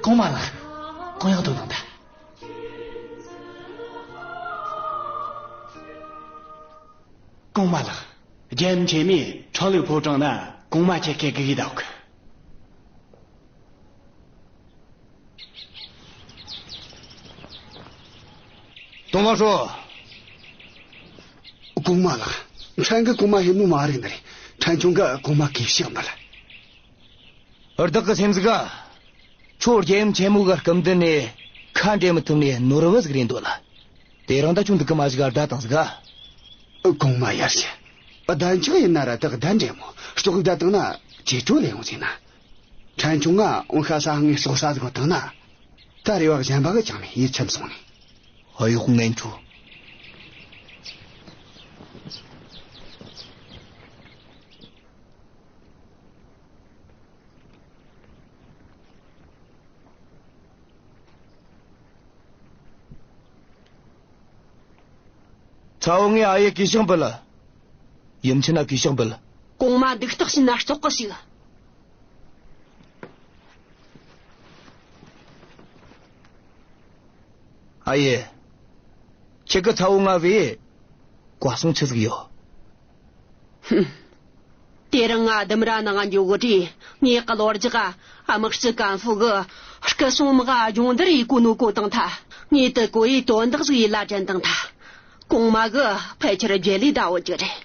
གོང་མ་ལགས། གུང་ཡངས་དོ་དང་ད། གོང་མ་ལགས། རྒྱལ་ཡུམ་ཆེན་མོས་ཁྲང་ལུའུ་ཕོ་བྲང་ན་གོང་མ་ཁྱེད་ཀྱི་སྒུག་གི་འདུག། ཏོང་ཧྥང་ཧྲོ། གོང་མ་ལགས། ཕྲན་གྱིས་གོང་མ་ཧེ་ནོ་མ་རེད་ནི་རེད། ཕྲན་ཆུང་གིས་གོང་མ་གུས་ཕྱག་འབུལ། བདག་གི་སེམས་ཟིག་ག། ཁྱོད་རྒྱལ་ཡུམ་ཆེན་མོ་གི་སྐུ་མདུན་ནས་ཁ་འབྲལ་མི་ཐུབ་ནི་ནོར་བུ་ཟིག་རེད་འདོད་ལ། དེ་རིང་ད་ཁྱོད་འདི་གི་མ་ཞིག་ག་བདའ་བཏང་ཟིག་ག། གོང་མ་ཡར་ཞུ། བདའ་འཇགས་ཡིན་ན་ར་བདག་བདའ་འདྲེ་མོ་ལྕོག་བདའ་བཏང་ན་ཅི་ཁྲོ་ལེ་ཡོང་ཟེར་ན། ཕྲན་ཆུང་ང་འོང་ཤ་ས་ངའི་ལྕོག་ས་ཟིག་གོ་བཏང་ན། ད་རེ་བ་གཞན་པ་གི་ཅང་མེད། ཡིད་ཚིམ་སོང་ནས། ཧ་ཡོག་ངན་ཁྱོད། ཚ་བོ་ངས་ཨ་ཡེ་གུས་ཕྱག་འབུལ། ཡུམ་ཆེན་ན་གུས་ཕྱག་འབུལ། གོང་མ་འདུག་སྟེགས་ཕྱིན་ན་ལྕོགས་གི་ཞིག། ཨ་ཡེ། ཁྱེད་ཀྱི་ཚ་བོ་ང་བས་བཀའ་གསུང་ཆི་ཟིག་ཡོད། ཧུམ། དེ་རིང་ང་ལྡུམ་ར་ནང་འགྱོ་གི་དུས་ངའི་གློ་རྒྱག་ག་དམག་སྤྱི་ཀན་ཧྥུ་གི་སྐུ་སྲུང་དམག་སྦྱོང་བརྡར་ཡེ་གོ་ནོ་གོ་བཏང་ཐལ། ངས་དེ་གོ་ཡེ་དོན་དག་ཟིག་ཡིད་ལ་དྲན་བཏང་ཐལ། གོང་མ་གིས་ཕལ་ཆེར་རྒྱལ་ལས་བདའ་འོ་རྒྱུ་རེད།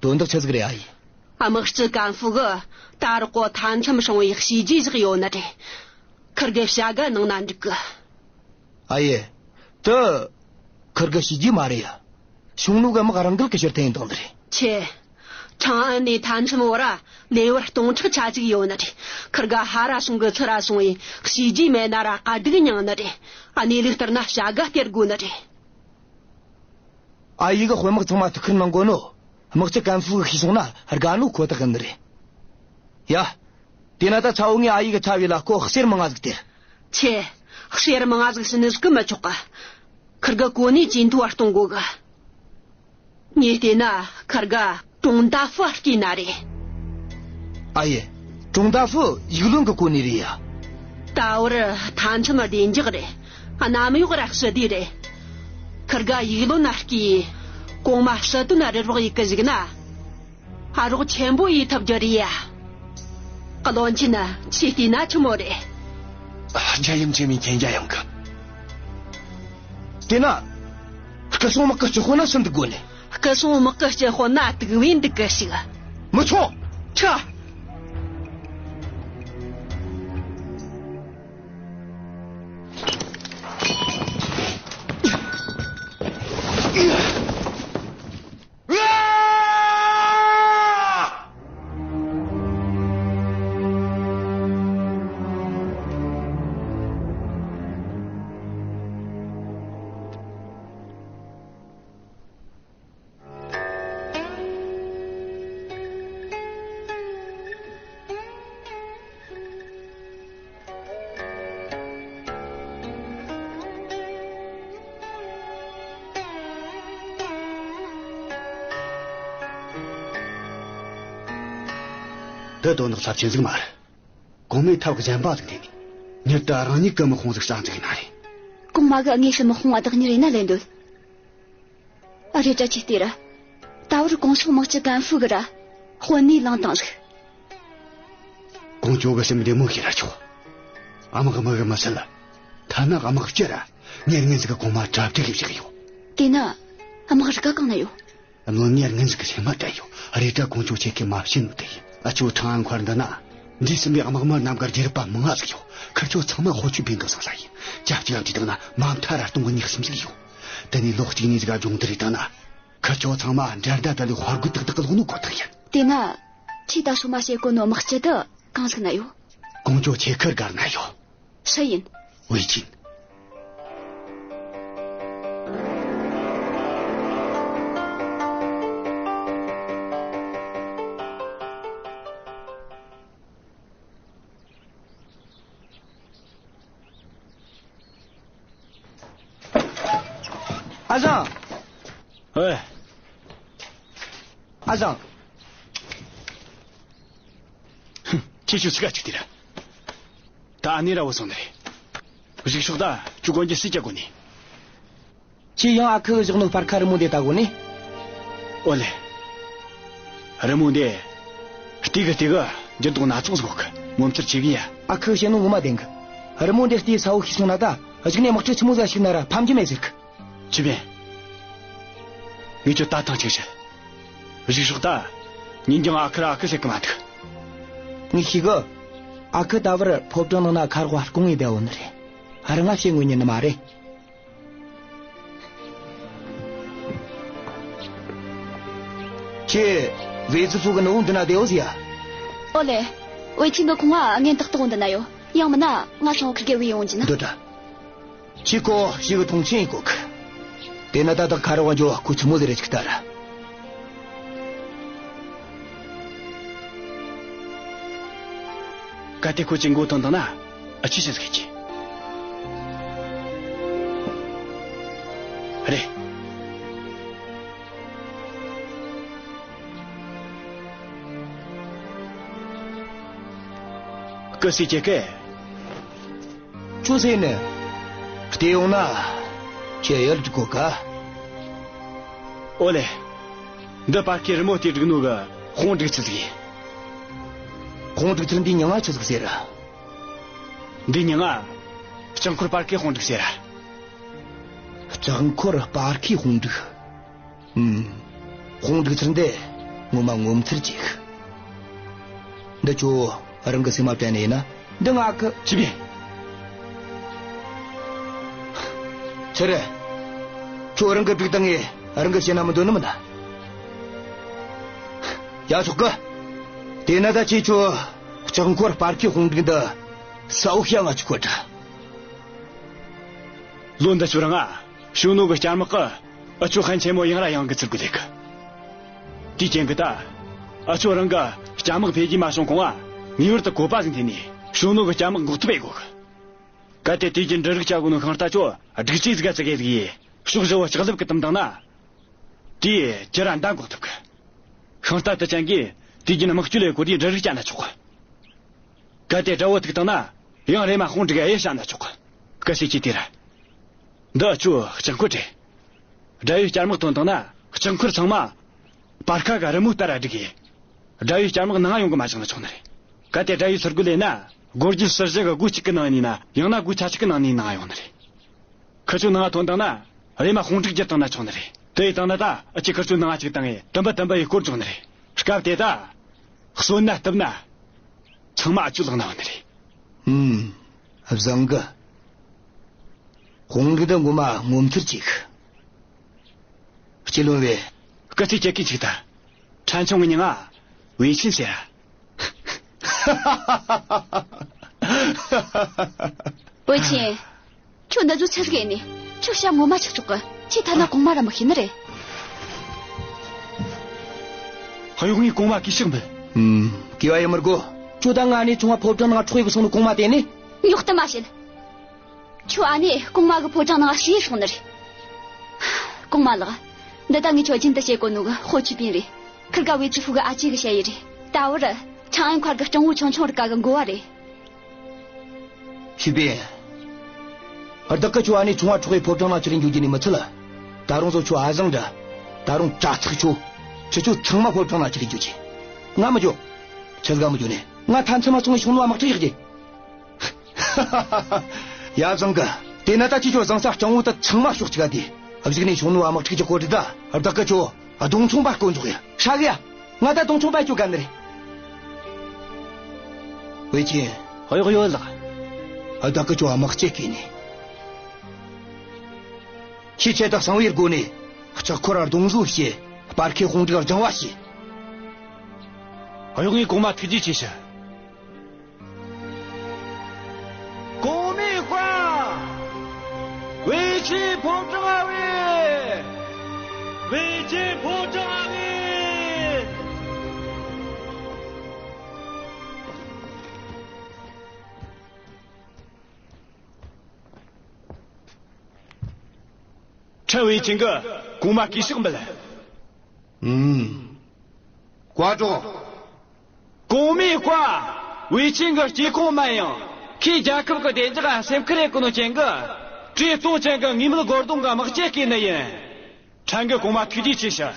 དོན་དག་ཆི་ཟིག་རེད་ཨ་ཡེ། དམག་སྤྱི་ཀན་ཧྥུ་གིས་ད་རོགས་གོ་མཐའ་མཚམས་སྲུང་བའི་བྱས་རྗེས་བཞག་ཡོད་ནི་རེད། ཁིར་གི་བྱ་དགའ་གནང་ན་འགྲིག་གི། ཨ་ཡེ། དེ་ཁིར་གི་བྱས་རྗེས་མ་རེད་ཡ། ཞུང་ནུ་གི་དམག་རང་འགུལ་གི་ཕྱིར་འཐེན་བཏང་ནི་རེད། ཆེ། ཁྲང་ཨན་ནས་མཐའ་མཚམས་བར་ལེ་དབར་སྟོང་ཕྲག་ཆ་གཅིག་ཡོད་ནི་རེད། ཁིར་ག་ཧ་ར་སོང་གི་ཚུར་ར་སོང་བས་བྱས་རྗེས་མེད་ན་ར་དཀའ་སྡུག་མྱངས་ནི་རེད། གནས་ལུགས་ལྟར་ན་བྱ་དགའ་སྟེར་དགོས་ནི་རེད། ཨ་ཡེ་གི་དཔོན་དམག་ཚང་མ་ཐུགས་ཁུར་གནང་དགོས་ནོ། དམག་སྤྱི་ཀན་ཧྥུ་གིས་ཤེས་སོང་ན་དགའ་ནོ་ཁོ་ཐག་ཡིན་ནི་རེད། ཡ། དེ་ན་ད་ཚ་བོ་ངས་ཨ་ཡེ་གི་ཚ་བའི་ལ་ཁོ་གསེར་མང་ང་ཟིག་སྟེར། ཆེ། གསེར་མང་ང་ཟིག་བྱིན་ནི་ཟིག་གི་མི་ཆོག་གི། ཁིར་གི་གོ་གནས་ཇེ་མཐོ་བ་གཏོང་དགོས་གི། ངས་བལྟས་ན་ཁིར་ག་ཀྲུང་ཏ་ཧྥུ་བརྟེན་ན་རེད། ཨ་ཡེ། ཀྲུང་ཏ་ཧྥུ་ཡིག་བློན་གི་གོ་གནས་རེད་ཡ། ད་བར་མཐའ་མཚམས་བདེ་འཇགས་རེད། གནམ་འོག་ར་ཞི་བདེ་རེད། ཁིར་ག་ཡིག་བློན་ན་བརྟེན། གོང་མ་སྲིད་དོན་རི་རོགས་ཡེ་གི་བཞུགས་ན། ཨ་རོགས་ཆེན་པོ་ཡེ་ཐུབ་རྒྱུ་རེད་ཡ། བློན་ཆེན་ཁྱེད་བལྟས་ན་ཆི་མོ་རེད། རྒྱལ་ཡུམ་ཆེན་མོས་མཁྱེན་རྒྱ་ཡངས་གི། དེ་ན། སྐུ་སྲུང་དམག་གི་སྤྱི་དཔོན་ན་སུ་འདུག་དགོས་ནི། སྐུ་སྲུང་དམག་གི་སྤྱི་དཔོན་ན་དུག་བེ་འདུག་གི་ཞིག། མི་ཆོག། ཁྲ། དེ་དོན་དག་ཚབས་ཆེན་ཟིག་མ་རེད། གོང་མའི་ཐབས་གཞན་པ་ཟིག་འཐེན་ནས། མྱུར་དུ་རང་ཉིད་ཀྱི་དམག་དཔུང་ཟིག་རྩ་འཛུགས་ཡེ་ན་རེད། གོང་མ་གིས་དངོས་སུ་དམག་དཔུང་བདག་གཉེར་ཡེ་ན་ལེན་འདོད། ཨ། རེད་དྲ། ཁྱོས་ལྟོས་ར། ད་བར་གོང་ཕྱོགས་དམག་སྤྱི་ཀན་ཧྥུ་གིས་ར་དཔོན་གནས་བླངས་བཏང་ཟིག། ཀོང་ཇོ་གི་སེམས་བདེ་མོ་བྱས་ར་ཆོག། དམག་མི་གིས་མི་བསད་ལ། ཐ་ན་དམག་སྤྱི་ར་ཉེར་ངན་ཟིག་གིས་གོང་མ་གྲ་སྒྲིག་ཡེ་བཞག་ཡོད། དེས་ན་དམག་རིགས་གང་ན་ཡོད། བློན་ངས་ངན་ཟིག་གི་སེམས་མ་དྲན་ཡོད། རེད་དྲ། ཀོང་ཇོ་ཁྱེད་ཀྱིས་མ་བཤད་ནོ་དེ་ཡིན། ཨ། ཁྱོད་ཁྲང་ཨན་མཁར་འདི་ན་འདས་ཟིན་པའི་དམག་མི་རྣམས་ཀྱི་རྒྱུད་རབས་པ་མང་ང་ཟིག་ཡོད། ཁིར་ཆོ་ཚང་མ་ཧོ་ཆུས་པིན་གི་བཟང་ས་ཡིན། ཅ་གཅིག་ལ་བྲིས་བཏང་ན་མ་མཐའ་ར་སྟོང་གི་ཉེར་གསུམ་ཟིག་ཡོད། དེ་ནས་ལོ་གཅིག་གཉིས་ཟིག་ག་སྦྱོང་བརྡར་ཡེ་བཏང་ན། ཁིར་ཆོ་ཚང་མ་འགྲན་ཟླ་བྲལ་བའི་དཔའ་རྒོད་ཏག་ཏག་གི་ལོག་ནོ་ཁོ་ཐག་ཡིན། དེས་ན། ཁྱོས་ད་སོ་མ་བཤད་གོ་ནོ་དམག་སྤྱི་དེ་གང་ཟིག་ན་ཡོད། ཀོང་ཇོ་ཁྱེད་ཁིར་སྒར་ན་ཡོད། སུ་ཡིན། ཝེ་ཆིན། ཨ་ཞང་། ཨེ། ཨ་ཞང་། ཧུམ། ཁྱེད་ཆོ་ཚིག་ག་ཅིག་དེ་ར། ད་ཨ་ནེ་ར་བུད་སོང་ནི་རེད། གཞུག་ཕྱོགས་ད་ཁྱོས་གོན་རྒྱུ་སུས་གྱོན་གོ་ནི། ཁྱོས་ཡང་ཨ་ཁུ་གིས་བཞག་ནོ་སྤར་ཁ་རི་མོ་འདི་ལྟ་གོ་ནི། ཨོ་ལེ། རི་མོ་འདི་བལྟས་གི་བལྟས་གི་འགྱུར་ལྡོག་སྣ་ཚོགས་ཟིག་ཡོད་གི། ངོ་མཚར་ཆེ་གི་ཡ། ཨ་ཁུ་གིས་བཤད་ནོ་ངོ་མ་བདེན་གི། རི་མོ་འདི་བལྟས་གསལ་བོ་ཤེས་སོང་ན། ད་གཞུག་ནས་དམག་འཁྲུག་ཆི་མོ་ཟིག་ཞུགས་ན་ར་ཕམ་རྒྱུ་མེད་ཟེར་གི། ཅི་བྱེད། ངས་ཁྱོད་ད་ཐང་ཅིག་བཤད། གཞུག་ཕྱོགས་ད་ཉིན་རྒྱུན་ཨ་ཁུར་ཨ་ཁུ་ཟེར་གི་མ་འདུག། ངས་ཤེས་གི། ཨ་ཁུ་ད་བར་ཕོ་བྲང་ནང་ན་ཁ་རོག་སྐུང་ངེ་བསྡད་ཡོད་ནི་རེད། རང་ང་བཤད་ངོ་ཉན་ནི་མ་རེད། ཁྱོས་ཝེ་ཙི་ཧྥུ་གི་ནུ་བོ་འདི་ན་བསྡད་ཡོད་ཟེར་ཡ། ཨོ་ལེ། ཝེ་ཆིན་གིས་ཁོང་ང་ངན་ཏག་ཏག་འདི་ན་ཡོད། ཡང་མིན་ན་ང་སོང་ཁིར་གེ་བུད་ཡོང་རྒྱུ་ན། འདོད་དྲ། ཁྱོས་ཁོ་ཞེ་གི་མཐོང་ཆེན་ཡེ་གོ་གི། དེ་ན་ད་ལྟ་ཁ་རོག་ག་འགྱོ་ཁོ་ཆི་མོ་ཟིག་རེད་ཅིག་ལྟ་ར། གལ་ཏེ་ཁོ་ཁྱོའི་མགོ་ཐོན་བཏང་ན། ཨ། ཁྱོས་ཆི་ཟིག་ཡེ་རྒྱུ། རེད། སྐུ་སྲས་ཁྱེད་ཀྱིས། ཁྱོད་ཟེར་ནི། བལྟས་ཡོང་ན་ཁྱོས་ཡིད་དགོས་ག། ཨོ་ལེ། འདི་སྤར་ཁའི་རི་མོ་དེ་བསྒྲིགས་ནོ་གི་དཔུང་སྒྲིག་ཚུལ་ཟིག་ཡིན། དཔུང་སྒྲིག་ཚུལ་འདིའི་མྱིང་ང་ཆི་ཟིག་ཟེར། འདིའི་མྱིང་ང་ལྕགས་འཁོར་སྤར་ཁའི་དཔུང་སྒྲིག་ཟེར། ལྕགས་འཁོར་སྤར་ཁའི་དཔུང་སྒྲིག། ཨུམ། དཔུང་སྒྲིག་ཚུལ་འདི་ངོ་མ་ངོ་མཚར་ཅིག། འདི་ཁྱོད་རང་གི་སེམས་མ་དྲན་ནི་ཡིན་ན། འདི་ང་གི། ཅི་བྱེད། ཆི་རེད། ཁྱོད་རང་གིས་བསྒྲིགས་བཏང་ངས་རང་གིས་བྱེད་ན་མི་འདོད་ནི་མིན་ན། ཡ། ཆོག་གི། དེས་ན་ད་ཁྱོས་ཁྱོད་ལྕགས་འཁོར་སྤར་ཁའི་དཔུང་སྒྲིག་འདི་གསལ་བོ་བཤད་ང་ཅིག་གོ་དྲ། ལོ་འདི་ཆོ་རིང་ང་ཞུང་ནུ་གི་སྐྱ་དམག་གིས་ཨུ་ཆོ་ཧན་ཆེན་མོ་ཡང་ར་ཡང་གི་ཚུར་རྒོལ་ལས་གི། དེའི་རྐྱེན་གིས་ད་ཨུ་ཆོ་རང་གི་སྐྱ་དམག་འཕེལ་རྒྱས་མ་བྱུང་གོང་ང་ངེས་པར་དུ་བཀོད་པ་ཟིག་འཐེན་ནས་ཞུང་ནུ་གི་སྐྱ་དམག་འགོག་ཐབས་ཡེ་དགོས་གི། གལ་ཏེ་དེ་རྒྱུ་འབྲུ་རིགས་བཅའ་དགོས་ནོ་ཤིང་རྟ་ཆོ་སྒྲིག་ཆས་ཟིག་ག་བཙུགས་ཡེ་ཟིག་ཡེ་ཕྱོགས་བཞི་བོ་ལྕགས་ལེབ་གིས་བཏུམས་བཏང་ན། དེས་ཁྱེད་ར་མདའ་འགོག་ཐུབ་གི། ཤིང་རྟ་དེ་ཅན་གིས་དུས་རྒྱུན་དམག་སྤྱོད་ལས་སྒོ་དེའི་འབྲུ་རིགས་བསྐྱལ་ན་ཆོག་གི། གལ་ཏེ་དགྲ་བོ་ཐུག་བཏང་ན། ཡང་རེམ་མ་དཔུང་སྒྲིག་གཡུལ་བཤམས་ན་ཆོག་གི། སྐུ་སྲས་ཀྱིས་དེ་ར། འདི་ཨུ་ཆོའི་ལྕགས་འཁོར་རེད། དགྲ་ཡུལ་སྐྱ་དམག་ཐོན་བཏང་ན་ལྕགས་འཁོར་ཚང་མ་སྤར་ཁ་གི་རི་མོ་ལྟར་ར་བསྒྲིགས་ཡེ། དགྲ་ཡུལ་སྐྱ་དམག་ནང་ཡོང་གི་མ་བཅུག་ན་ཆོག་ནི་རེད། གལ་ཏེ་དགྲ་ཡུལ་ཚུར་རྒོལ་ལས་ན། སྒོ་རྒྱུད་ཟུར་བཞི་གི་སྒོ་གཅིག་གི་ནང་ཡིན་ན། ཡང་ན་སྒོ་ཆ་གཅིག་གི་ནང་ནས་ནང་ཡོང་ནི་རེད། ཁི་ཆོ་ནང་ཐོན་བཏང་ན་རེམ་མ་དཔུང་སྒྲིག་བརྒྱབ་བཏང་ན་ཆོག་ནི་རེད། དེ་ཡེ་བཏང་ན་ད་ཨུ་ཆོས་ཁི་ཆོ་ནང་ང་བཅུག་བཏང་ངས་དུམ་བུ་དུམ་བུ་ཡེ་བསྐོར་འཇོག་ནི་རེད། སྐབས་དེ་ད་གསོན་ན་གཏུབ་ན་ཚང་མ་ཨུ་ཆོའི་ལག་ན་ཡོད་ནི་རེད། ཧུམ། བཟང་གི། དཔུང་སྒྲིག་འདི་ངོ་མ་ངོ་མཚར་ཅིག། སྤྱི་བློན་བས། སྐུ་ཚེ་སྐྱེད་ཀྱི་ཅིག་ད། ཕྲན་ཆུང་གི་མྱིང་ང་ཝེ་ཆིན་ཟེར། ཝེ་ཆིན། ཁྱོད་འདི་ཚོ་ཆི་ཟིག་ཡེ་ནི། ཁྱོད་བྱ་ངོ་མ་ཆགས་ཆོག་གི། ཁྱོས་ཐ་ན་གོང་མ་ར་མི་ཤེས་ནི་རེད། གཡོག་ངས་གོང་མ་གུས་ཕྱག་འབུལ། ཨུམ། གུས་པ་ཡེ་མི་དགོས། ཁྱོད་ད་ང་ནས་ཆུང་བ་ཕོ་བྲང་ནང་འཕྲོག་ཡེ་བུད་སོང་ནོ་གོང་མ་དེ་ནི། ཉོག་གཏམ་མ་བཤད། ཁྱོའི་ཨ་ནེ་གོང་མ་གི་ཕོ་བྲང་ནང་ཤི་ཡེ་སོང་ནི་རེད། གོང་མ་ལགས། འདི་ད་ངས་ཁྱོད་རྒྱུན་དུ་བཤད་གོ་ནོ་གི་ཧོ་ཆུས་པིན་རེད། ཁིར་གེ་ཝེ་ཙི་ཧྥུ་གི་ཨ་ཅེ་གིས་བཤད་ཡེ་རེད། ད་བར་ ཆང་ཨན་མཁར་གི་སྤྲང་བོ་ཆུང་ཆུང་རིགས་ག་གི་འགོ་བ་རེད། ཞུས་པིན། བདག་གིས་ཁྱོད་ཨ་ནེ་ཆུང་བ་འཕྲོག་གི་ཕོ་བྲང་ནང་ཁྲིད་ལས་འགྱོ་རྒྱུ་ནི་མི་ཚད་ལ། ད་རུང་ཚོ་ཁྱོད་ཨ་ཟང་འདྲ། ད་རུང་དྲག་ཚག་ཁྱོད། ཁྱེད་ཆོ་ཚང་མ་ཕོ་བྲང་ནང་ཁྲིད་ལས་འགྱོ་རྒྱུ། ང་མི་འགྱོ། ཆི་ཟིག་ག་མི་འགྱོ་ནི། ང་མཐའ་མཚམས་མ་སོང་ངས་ཤུང་ནུ་བ་དམག་འཁྲུག་བྱེད་རྒྱུ། ཡ་བཟང་གི། དེ་ན་ད་ཁྱེད་ཆོ་བཟང་ས་སྤྲང་བོ་ད་ཚང་མ་ཕྱོགས་གཅིག་ག་དེ། གཞུག་ནས་ཤུང་ནུ་བ་དམག་འཁྲུག་གི་སྐོར་དེ་ད་བདག་གིས་ཁྱོད་རྡུང་ཆུང་པ་བསྐོ་འཇོག་ཡ། ཧྲ་གི་ཡ། ང་ད་རྡུང་ཆུང་པ་ཁྱོད་དགའ་ནི་རེད། ཝེ་ཆིན། གཡོག་ཡོད་ལགས། བདག་གིས་ཁྱོད་དམག་སྤྱི་བསྐོས་ནས། ཁྱེད་ཆོས་དད་གསང་བའི་སྒོ་ནས་ལྕགས་འཁོར་ར་རྡུང་བཟོ་བྱེད། སྤར་ཁའི་དཔུང་སྒྲིག་སྦྱང་བ་བྱེད། གཡོག་ངས་གོང་མ་ཐུགས་རྗེ་ཆེ་ཞུ། གོང་མའི་བཀའ། ཝེ་ཆིན་ཕོ་བྲང་ང་བོས། ཝེ་ཆིན་ཕོ་བྲང་ང་བོས། ཁྲེན་ཝེ་ཆིན་གིས་གོང་མར་གུས་ཕྱག་འབུལ། ཨུམ། བཀའ་དྲིན། གོང་མའི་བཀའ། ཝེ་ཆིན་གྱི་སྐྱེ་ཁུངས་མིན་ཡང་། ཁོས་རྒྱལ་ཁབ་ཀྱི་བདེ་འཇགས་སེམས་ཁུར་ཡེད་གོ་ནོ་ཅན་གྱི། བཀྲེས་ལྟོགས་ཅན་གྱི་དངོས་མེད་སྒོར་གདོང་གི་དམག་སྤྱི་བསྐོས་ནི་ཡིན། ཕྲན་གྱིས་གོང་མར་ཐུགས་རྗེ་ཆེ་ཞུ།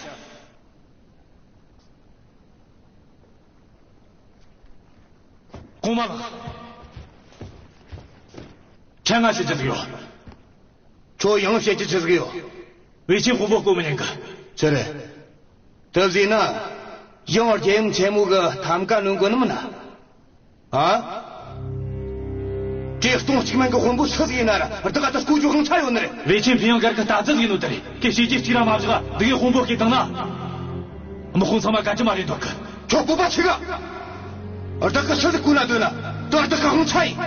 གོང་མ་ལགས། ཕྲན་ང་བཤད་རྒྱུ་ཟིག་ཡོད། ཁྱོད་ཡང་བཤད་རྒྱུ་ཆི་ཟིག་ཡོད། ཝེ་ཆིན་དཔོན་པོ་བསྐོ་མི་ཉན་གི། ཆི་རེད། དེ་ཟེར་ན། ཡང་རྒྱལ་ཡུམ་ཆེན་མོ་གི་ཐམ་ཀ་ནོན་གོ་ནི་མིན་ན། ཨ། བཀྲེས་ལྟོགས་གཅིག་མིན་གི་དཔོན་པོ་སུ་ཟིག་ཡིན་ན་ར་བདག་ག་ད་བསྐོ་རྒྱུ་དབང་ཆ་ཡོད་ནི་རེད། ཝེ་ཆིན་ཕིན་ཡང་སྒར་གི་རྟ་རྫི་ཟིག་ཡིན་ནོ་དེ་རེད། ཁོས་བྱས་རྗེས་གཅིག་ར་མ་བཞག་འདི་གའི་དཔོན་པོ་བསྐོས་བཏང་ན། དམག་དཔུང་ཚང་མ་ག་ཅི་མ་རེད་འདོད་གི། ཁྱོད་སྤོབས་པ་ཆེ་གི། བདག་གིས་སུ་ཟིག་བསྐོ་ན་འདོད་ན་ད་བདག་གི་དབང་ཆ་ཡིན།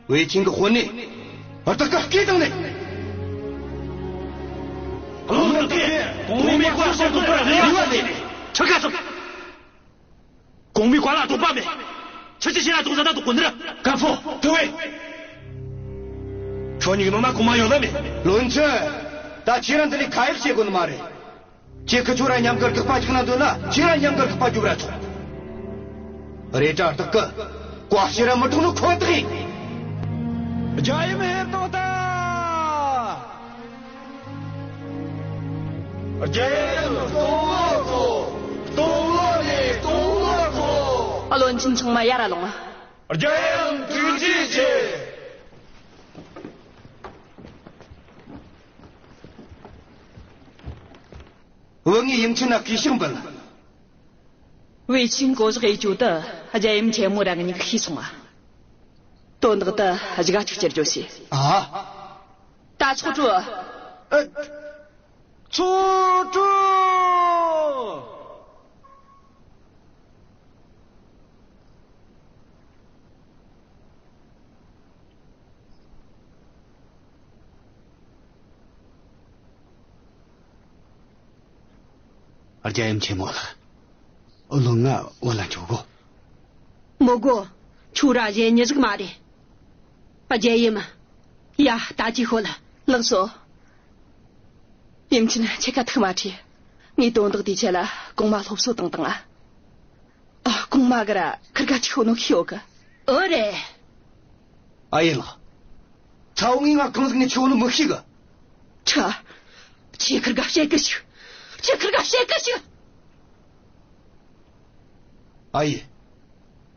ཝེ་ཆིན་གི་དཔོན་ནི་བདག་གིས་བསྐོས་བཏང་ནི། བློན་དེ་གོང་མའི་བཀའ་བཞིན་དུ་ཕར་རེ་བ་ལས་ནས་ཆི་ག་སོང་། གོང་མའི་བཀའ་ལ་དོགས་པ་མེད། ཁྱེད་ཀྱིས་ཁྱེད་ལ་དོགས་ཟ་ད་དོགས་གོ་ནི་ར། ཀ་ཕོ། དེ་བས། ཁྱོད་གཉིས་ཀྱི་ནང་ན་གོང་མ་ཡོད་ལ་མེད། བློན་ཆེན། ད་ཁྱེད་རང་འདི་ལས་ཁ་ཡེབ་བྱེད་དགོས་ནི་མ་རེད། ཁྱེད་ཀྱིས་ཁྱོད་ར་མཉམ་གི་དགག་པ་རྒྱག་ན་འདོད་ན་ཁྱེད་ར་མཉམ་གི་དགག་པ་རྒྱོབ་ར་ཆོག་རེད་དྲ་བདག་གིས་བཀའ་བཤད་ར་མི་གཏོང་ནོ་ཁོ་ཐག་ཡིན། རྒྱལ་ཡུམ་ཧེ་བཏང་ད། རྒྱལ་ཡུམ་སྟོང་ལོ་འཚོ། སྟོང་ལོ་ནས་སྟོང་ལོ་འཚོ། བློན་ཆེན་ཚང་མ་ཡར་ལོངས། རྒྱལ་ཡུམ་ཐུགས་རྗེ་ཆེ། བུ་ངས་ཡུམ་ཆེན་ན་གུས་ཕྱག་འབུལ། ཝེ་ཆིན་བསྐོ་གཞག་ཡེད་རྒྱུ་དེ་རྒྱལ་ཡུམ་ཆེན་མོ་རང་གཉིས་ཀྱིས་ཤེས་སོང་ང་། དོན་དག་དེ་དགའ་ཅིག་བསྐྱུར་རྒྱུ་བྱོས། ཨ། ད་ཚོགས་གྲོལ། ཨ། ཚོགས་གྲོལ། རྒྱལ་ཡུམ་ཆེན་མོ་ལགས། བློན་ང་བུད་ལ་འགྱོ་དགོས། མི་དགོས། ཁྱོད་ར་གཞན་མྱི་ཟིག་མ་རེད། རྒྱལ་ཡུམ། ཡ། ད་ཅིག་ཤོད། ལགས་སོ། ཡུམ་ཆེན། ཁྱེད་ཀ་ཐུགས་མ་ཁྲོས། ངས་དོན་དག་དེའི་ཆེད་ལ་གོང་མ་སློབ་གསོ་བཏང་བཏང་ང་། ཨ། གོང་མ་གིས་ར་ཁིར་ག་ཅིག་ཤོད་ནོ་ཤེས་ཡོད་གི། ཨོ་རེད། ཨ་ཡེ་ལགས། ཚ་བོ་ངས་ང་གང་ཟིག་ནས་ཆེ་བོ་ནི་མི་ཤེས་གི། ཁྲ། ཁྱེད་ཁིར་ག་བཤད་གི་ཞིག་ཁྱེད་ཁིར་ག་བཤད་གི་ཞིག་ཨ་ཡེ།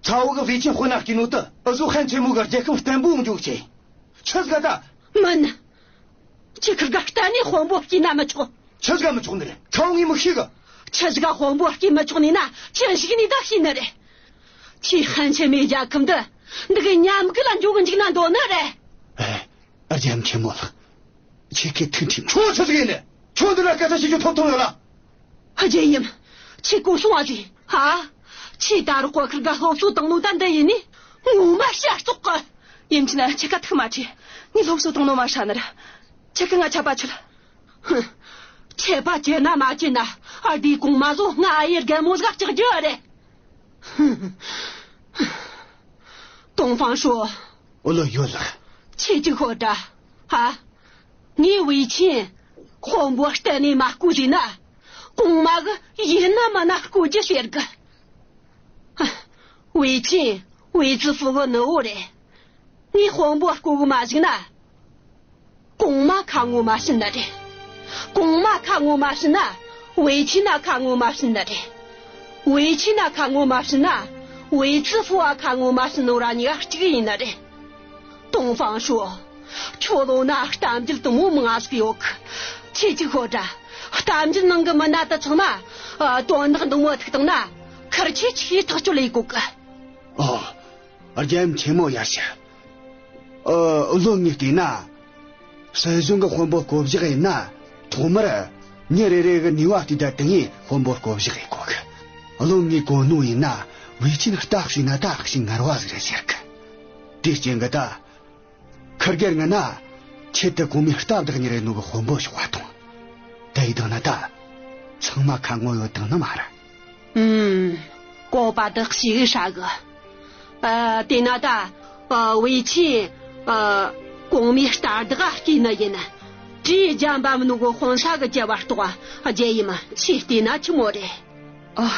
ཚ་བོ་གིས་ཝེ་ཆིན་དཔོན་ན་བསྐོས་ནོ་དེ་འུ་ཟོ་ཧན་ཆེན་མོ་གི་རྒྱལ་ཁམས་བརྟན་པོ་འཇོག་ཆེད། ཆི་ཟིག་ད། མིན། ཁྱེད་ཁིར་ག་གཏན་ནས་དཔོན་པོ་བསྐོས་ན་མི་ཆོག་ཆི་ཟིག་མི་ཆོག་ནི་རེད། ཚ་བོ་ངས་མི་ཤེས་གི། ཆི་ཟིག་དཔོན་པོ་བསྐོས་མི་ཆོག་ནི་ན་ཁྱེད་གཞུག་ནས་ད་ཤེས་ནི་རེད། ཁྱེད་ཧན་ཆེན་མོའི་རྒྱལ་ཁམས་འདི་འདི་གི་ཉམས་རྒུད་ལ་འཇོག་གི་འཇུག་ན་འདོད་ནི་རེད། ཨེ། རྒྱལ་ཡུམ་ཆེན་མོ་ལགས། ཁྱེད་ཀྱིས་ཐུགས་ཁྲོས་མ། ཁྱོད་ཆི་ཟིག་ཡིན་ནི། ཁྱོད་འདི་ལ་སྐད་ཆ་བཤད་རྒྱུ་ཐོབ་ཐང་ཡོད་ལ། རྒྱལ་ཡུམ། ཁྱེད་གོ་སོང་བ་ཟིག་ཧ། ཁྱེད་ད་རུང་ཁིར་ག་སློབ་གསོ་བཏང་ནོ་ད་འདི་ཡིན་ནི། ངོ་མ་ཤ་སྟག་གི། ཡུམ་ཆེན། ཁྱེད་ཀ་ཐུགས་མ་ཁྲོས། ངས་སློབ་གསོ་བཏང་ནོ་མ་ཧྲ་ནི་ར། ཁྱེད་ཀ་ང་ཆད་པ་ཆོད། ཧུམ། ཆད་པ་ཆོད་ན་མ་ཆོད་ན། ཨ། དེའི་གོང་མ་ཟོ་ང་ཨ་ཡེ་རྒན་མོ་ཟིག་ག་སྐྲག་རྒྱུ་རེད། ཧུམ། ཏོང་ཧྥང་ཧྲོ། ཨོ་ལོ། ཡོད་ལགས། ཁྱེད་ཀྱིས་ཤོད་དྲ། ཧ། ངས་ཝེ་ཆིན་དཔོན་པོ་གཏན་ནས་མ་བསྐོས་ཟེར་ན། གོང་མ་གིས་ཡིན་ན་མིན་ན་བསྐོ་རྒྱུ་ཟེར་གི། ཝེ་ཆིན་ཝེ་ཙི་ཧྥུ་གི་ནུ་བོ་རེད། ངས་དཔོན་པོ་བསྐོ་གི་མ་བཅུག་ན། གོང་མ་ཁ་ངོ་མ་བྱིན་ནི་རེད། གོང་མ་ཁ་ངོ་མ་བྱིན་ན། ཝེ་ཆིན་ན་ཁ་ངོ་མ་བྱིན་ནི་རེད། ཝེ་ཆིན་ན་ཁ་ངོ་མ་བྱིན་ན། ཝེ་ཙི་ཧྥུ་བ་ཁ་ངོ་མ་བྱིན་ནོ་ར་གཉིས་ཀ་གཅིག་ཡིན་ནི་རེད། ཏོང་ཧྥང་ཧྲོས། ཁྱོད་ལོ་ན་གཏམ་རྒྱུད་དུ་མོ་མང་ཟིག་ཡོད་གི། ཁྱེད་ཅིག་ཤོད་དྲ། གཏམ་རྒྱུད་ནང་གི་མི་སྣ་དེ་ཚང་ན། ཨ། དོན་དག་འདི་མོ་ཐུག་བཏང་ན། ཁིར་ཆོས་ཆི་ཐག་གཅོད་ལས་གོ་གི། ཨོ། རྒྱལ་ཡུམ་ཆེན་མོ་ཡར་ཞུ། ཨ། བློན་ངས་བལྟས་ན། སྲིད་གཞུང་གི་དཔོན་པོ་བསྐོ་བཞག་ཡིན་ན། ཐོག་མར་མྱི་རེ་རེ་གི་ནུས་པ་བལྟས་ད་དེ་ངས་དཔོན་པོ་བསྐོ་བཞག་ཡེ་གོ་གི། བློན་ངས་གོ་ནོ་ཡིན་ན། ཝེ་ཆིན་ལྟ་བྱས་ན་ད་ཤིང་ངར་བ་ཟིག་རེད་ཟེར་གི། དེའི་རྐྱེན་གྱིས་ད། ཁིར་གེར་ངན་ན། ཆེད་དུ་གོང་མའི་སྟབས་བདག་གཉེར་ནོ་གི་དཔོན་པོ་ཞོག་པ་དང་། དེ་ཡི་དང་ན་ད། ཚང་མ་ཁ་ངོ་ཡོད་དང་ནི་མ་རེད། ཨུམ། བཀོད་པ་དག་ཞིག་ཧྲ་གི། ཨ། དེ་ན་ད། ཨ། ཝེ་ཆིན། ཨ། གོང་མའི་སྟབས་བདག་ག་སྐྱེས་ནི་ཡིན། དྲིས་རྒྱ་འབམ་ནོ་གི་དཔོན་ས་གི་རྒྱལ་བ་ལྟོགས། རྒྱལ་ཡུམ་ཆེ་བལྟས་ན་ཆི་མོ་རེད། ཨ།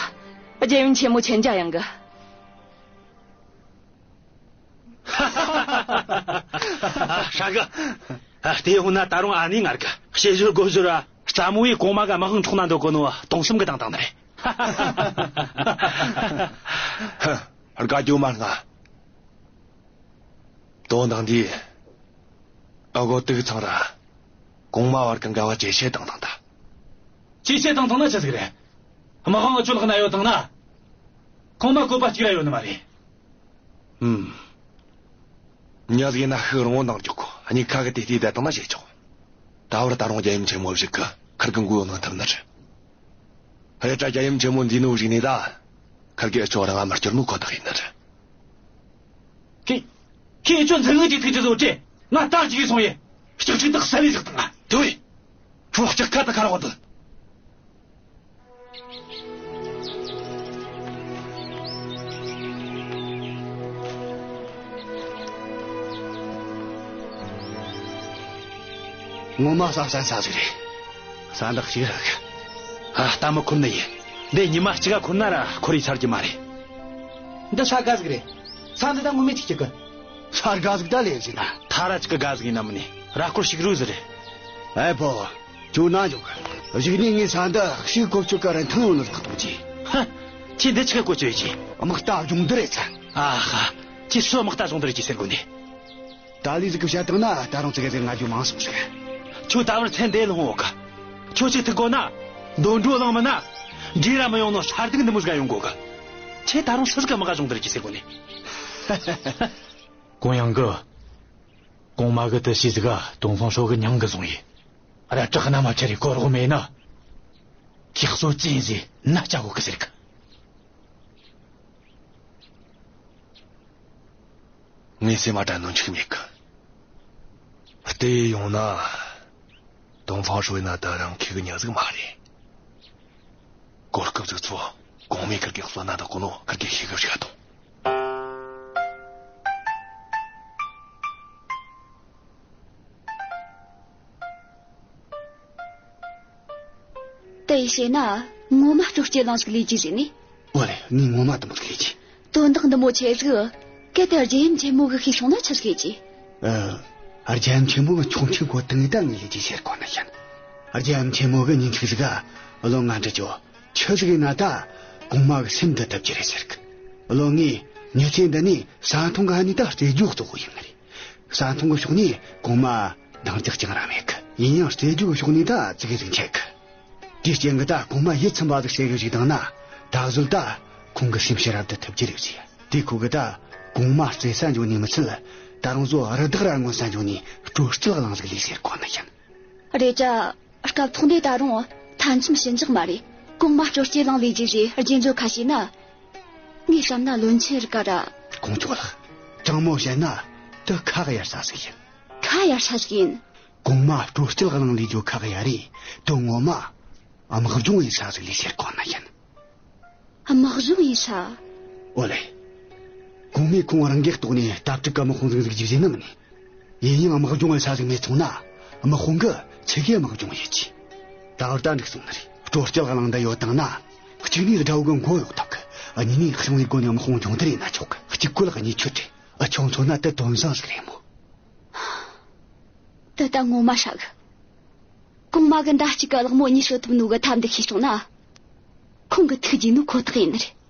རྒྱལ་ཡུམ་ཆེན་མོ་མཁྱེན་རྒྱ་ཡངས་གི། ཧྲ་གི། ཨ། དེ་ཡོང་ན་ད་རུང་ཨ་ནེ་ངར་གི། བཤད་སྲོལ་རྒོལ་སྲོལ་ར་རྩ་མོ་ཡི་གོང་མ་གི་དམག་དཔུང་འཕྲོག་ན་འདོད་གོ་ནོ་སྟོང་བསམ་གི་བཏང་བཏང་ནི་རེད། ཧ། དགའ་རྒྱུ་མ་ང་། དོན་དག་འདི། ཨ། གོ་དུག་ཚང་ར། གོང་མ་བར་གི་འགལ་བ་ཇེ་ཆེ་བཏང་བཏང་ད། ཇེ་ཆེ་བཏང་བཏང་ན་ཆི་ཟིག་རེད། དམག་དཔུང་ང་ཆོ་ལག་ན་ཡོད་བཏང་ན། གོང་མ་བཀོད་པ་གཅིག་ར་ཡོད་ནི་མ་རེད། ཨུམ། མྱི་ཟིག་ཡིན་ན་ཤུགས་རིང་བོ་འདང་རྒྱག་གོ། ཨ་ནི་ཁ་གི་དེ་དེ་བསྡད་བཏང་ན་བྱེད་ཆོག། ད་བར་ད་རུང་རྒྱལ་ཡུམ་ཆེན་མོ་བཞུགས་གི། ཁིར་གི་མགོ་ནང་ཐིམ་ནི་རེད། ཧེ། ད་རྒྱལ་ཡུམ་ཆེན་མོ་འདི་ནོ་བཞུགས་ནས་ད། ཁིར་གི་ཨ་ཆོ་རང་ང་མི་སྐྱུར་ནོ་ཁོ་ཐག་ཡིན་ནི་རེད། ཁྱེད། ཁྱེད་ཨ་ཆོ་འཛིན་ངེས་ཀྱི་ཐུགས་ཀྱི་བཟོ་ཁྲེ། ང་ད་ཅིག་ཡིན་སོང་ཡེ། སྐྱག་ཅིག་དག་ས་ལས་ཟག་དང་ང་། དེ་བས། ཁྱོད་སྐྱག་ཁ་ད་ཁ་རོག་དུ། ངོ་མ་ས་སན་ས་ཟིག་རེད། ས་འདི་ཞིག་རག། ཨ། ལྟ་མི་ཁོམ་ནི་ཡིན། འདི་ཉི་མ་གཅིག་ག་ཁོམ་ན་ར་ཁོར་ཡུག་ཚར་རྒྱུ་མ་རེད། འདི་ས་དགའ་ཟིག་རེད། ས་འདི་ད་ངོ་མས་ཅིག་སྐྱིད་གི། ས་དགའ་ཟིག་ད་ལས་ཟིན་ན། ཐ་ར་ཅིག་གི་དགའ་ཟིག་ཡིན་ན་མིན་ནི། ར་སྐོར་ཞིག་རུ་ཟིག་རེད། ཨེ་པོ། ཁྱོད་ན་འཇོག་གི། གཞུག་ནས་ངས་ས་འདི་ཞིག་གོ་ཆོད་ག་ར་ཐང་ཡོང་ནི་ཟིག་གཏོང་རྒྱུ། ཧ། ཁྱེད་འདི་ཆི་ག་གོ་ཆོད་ཡོད་ཀྱི། དམག་རྟ་སྦྱོང་བརྡར་རེད་ཚ། ཨ་ཧ། ཁྱེད་སུ་དམག་རྟ་སྦྱོང་བརྡར་གྱི་ཟེར་གོ་ནི། ཏཱ་ལི་ཟིག་གི་བཤད་སྟངས་ན་ད་རུང་ཙི་གེ་ཟིག་ང་རྒྱུ་མང་སོང་ཟིག། ཁྱོད་ད་བར་མཚན་འདི་ལ་ཧོང་ཡོད་ག། ཁྱོད་ཅིག་ཐུག་དགོ་ན། འདོན་འགྲོ་ལང་མིན་ན། འདྲི་ར་མི་ཡོང་ནོ་ས་སྡུག་འདི་མོ་ཟིག་ཡོང་དགོ་ག། ཁྱེད་ད་རུང་སུ་ཟིག་གི་དམག་སྦྱོང་བརྡར་གྱི་ཟེར་གོ་ནི། ཀོང་ཡང་གི། གོང་མ་གི་དུ་ཤི་ཟིག་ག་ཏོང་ཧྥང་ཧྲོས་གི་ཉང་གི་བཟུང་ཡི། ར་བྲག་ན་མ་ཁྱེར་རི་གོ་རོག་མེད་ན། ཁྱེད་གསོ་ཅི་ཡིན་ཟེ་ན་ཅ་གོ་གི་ཟེར་གི། ངས་སེམས་མ་དྲན་ནོ་འཆུག་མེད་གི། བལྟས་ཡོང་ན། ཏོང་ཧྥང་ཧྲོས་ན་ད་རང་ཁེ་གི་ཉག་ཟིག་མ་རེད། གོ་སྐབས་ཟིག་ཚོ་གོང་མའི་ཁིར་གེ་གསོད་ན་ད་གོ་ནོ་ཁིར་གེ་ཤེས་གི་བཞག་དང་། དེ་ཡི་བཤད་ན་ངོ་མ་སྤྲོ་སྐྱིད་ལང་ཟིག་ལས་རྒྱུ་ཟིག་ནི། ཨོ་ལེ། ངས་ངོ་མ་དེ་མོ་ཟིག་ལས་རྒྱུ། དོན་དག་འདི་མོ་ཆེ་ཟིག་གལ་ཏེ་རྒྱལ་ཡུམ་ཆེན་མོ་གི་ཤེས་སོང་ན་ཆི་ཟིག་ཡེ་རྒྱུ། ཨ། རྒྱལ་ཡུམ་ཆེན་མོ་གི་ཆོག་མཆན་གོ་དང་ངས་ད་ངས་ལས་རྒྱུ་ཟེར་གོ་ན་ཤན། རྒྱལ་ཡུམ་ཆེན་མོ་གི་ཉིན་གཅིག་ཟིག་ག་བློན་ང་འདྲི་རྒྱུ། ཆི་ཟིག་ཡིན་ན་ད་གོང་མ་གི་སེམས་འདི་ཐུབ་རྒྱུ་རེད་ཟེར་གི། བློན་ངས་མྱི་ཚེ་འདི་ནས་ས་མཐོང་གི་ཨ་ནི་ད་རྩེ་རྒྱུ་གཙོ་བོ་ཡིན་ནི་རེད། ས་མཐོང་གི་ཕྱོགས་ནས་གོང་མ་འདང་རྒྱག་ཅང་ར་མེད་གི། ཡིན་ཡང་རྩེ་རྒྱུ་གི་ཕྱོགས་ནས་ད་ཙི་གེ་ཟིག་འཆད་གི། དེའི་རྐྱེན་གྱིས་ད་གོང་མ་ཡིད་ཚིམ་པ་ཟིག་བྱེད་གི་བཞག་བཏང་ན། ད་གཟོད་ད་ཁོང་གི་སེམས་ཤི་རབ་ཏུ་ཐུབ་རྒྱུ་རེད་ཟེར། དེ་ཁོ་གིས་ད་གོང་མ་རྩེ་ས་འགྱོ་ནས་མི་ཚད། ད་རུང་བཟོ་རི་དྭགས་ར་རྔོན་ས་འགྱོ་ནས་སྤྲོ་སྐྱིད་གླིང་ཟིག་ལས་ཟེར་གོ་ནི་ཡིན། རེད་དྲ། སྐབས་ཐོག་འདི་ད་རུང་མཐའ་མཚམས་ཞི་འཇགས་མ་རེད། གོང་མ་སྤྲོ་སྐྱིད་གླིང་ལས་རྒྱུ་རེད་རྒྱུ་འཇོག་ཁ་ཤས་ན། ངས་བསམ་ན་བློན་ཆེན་རིགས་ཀ་ར། དཀོན་མཆོག་ལགས། དྲང་མོ་བཤད་ན་དེ་ཁག་གཡར་ས་ཟིག་ཡིན། ཁག་གཡར་ས་ཟིག་ཡིན། གོང་མ་སྤྲོ་སྐྱིད་གླིང་ལས་རྒྱུ་ཁག་གཡར་རེ་དོན་ངོ་མ་དམག་སྦྱོང་ཡིན་ས་ཟིག་ལས་ཟེར་གོ་ནི་ཡིན། དམག་སྦྱོང་ཡིན་ས། ཨོ་ལེ། གོང་མས་ཁོང་རང་གི་ཐོག་ནས་སྟབས་ཀྲིག་གི་དམག་དཔུང་ཟིག་ཟིག་རྒྱུགས་ཟིན་ནི་མིན། ཡིན་ཡང་དམག་སྦྱོང་ཡིན་ས་ཟིག་མེད་སོང་ན་དམག་དཔུང་གི་ཆི་གི་དམག་སྦྱོང་ཡིན་གྱི། ད་བར་ད་འགྲིག་སོང་ནི་རེད། སྤྲོ་སྐྱིད་གླིང་འདི་ཡོད་བཏང་ན་གཅིག་ནས་དགྲ་བོ་གི་མགོ་གཡོག་ཐུབ་གི། གཉིས་ནས་ཤིང་ལས་སྒོ་ནས་དམག་དཔུང་སྦྱོང་བརྡར་ཡིན་ན་ཆོག་གི། གཅིག་བཀོལ་གཉིས་ཆོད་རེད། ཨ་ཆུང་མཚོན་ན་དེ་དོན་བཟང་ཞིག་རེད་མོ། དེ་ད་ངོ་མ་ཧྲ་གི། གོང་མ་གི་མདའ་གཅིག་གི་གླགས་མོ་གཉིས་ཧྲོ་ཐུབ་ནོ་གི་ཐབས་འདི་ཤེས་བྱུང་ན། ཁོང་གི་ཐུགས་རྗེ་ནོ་ཁོ་ཐག་ཡིན་ནི་རེད།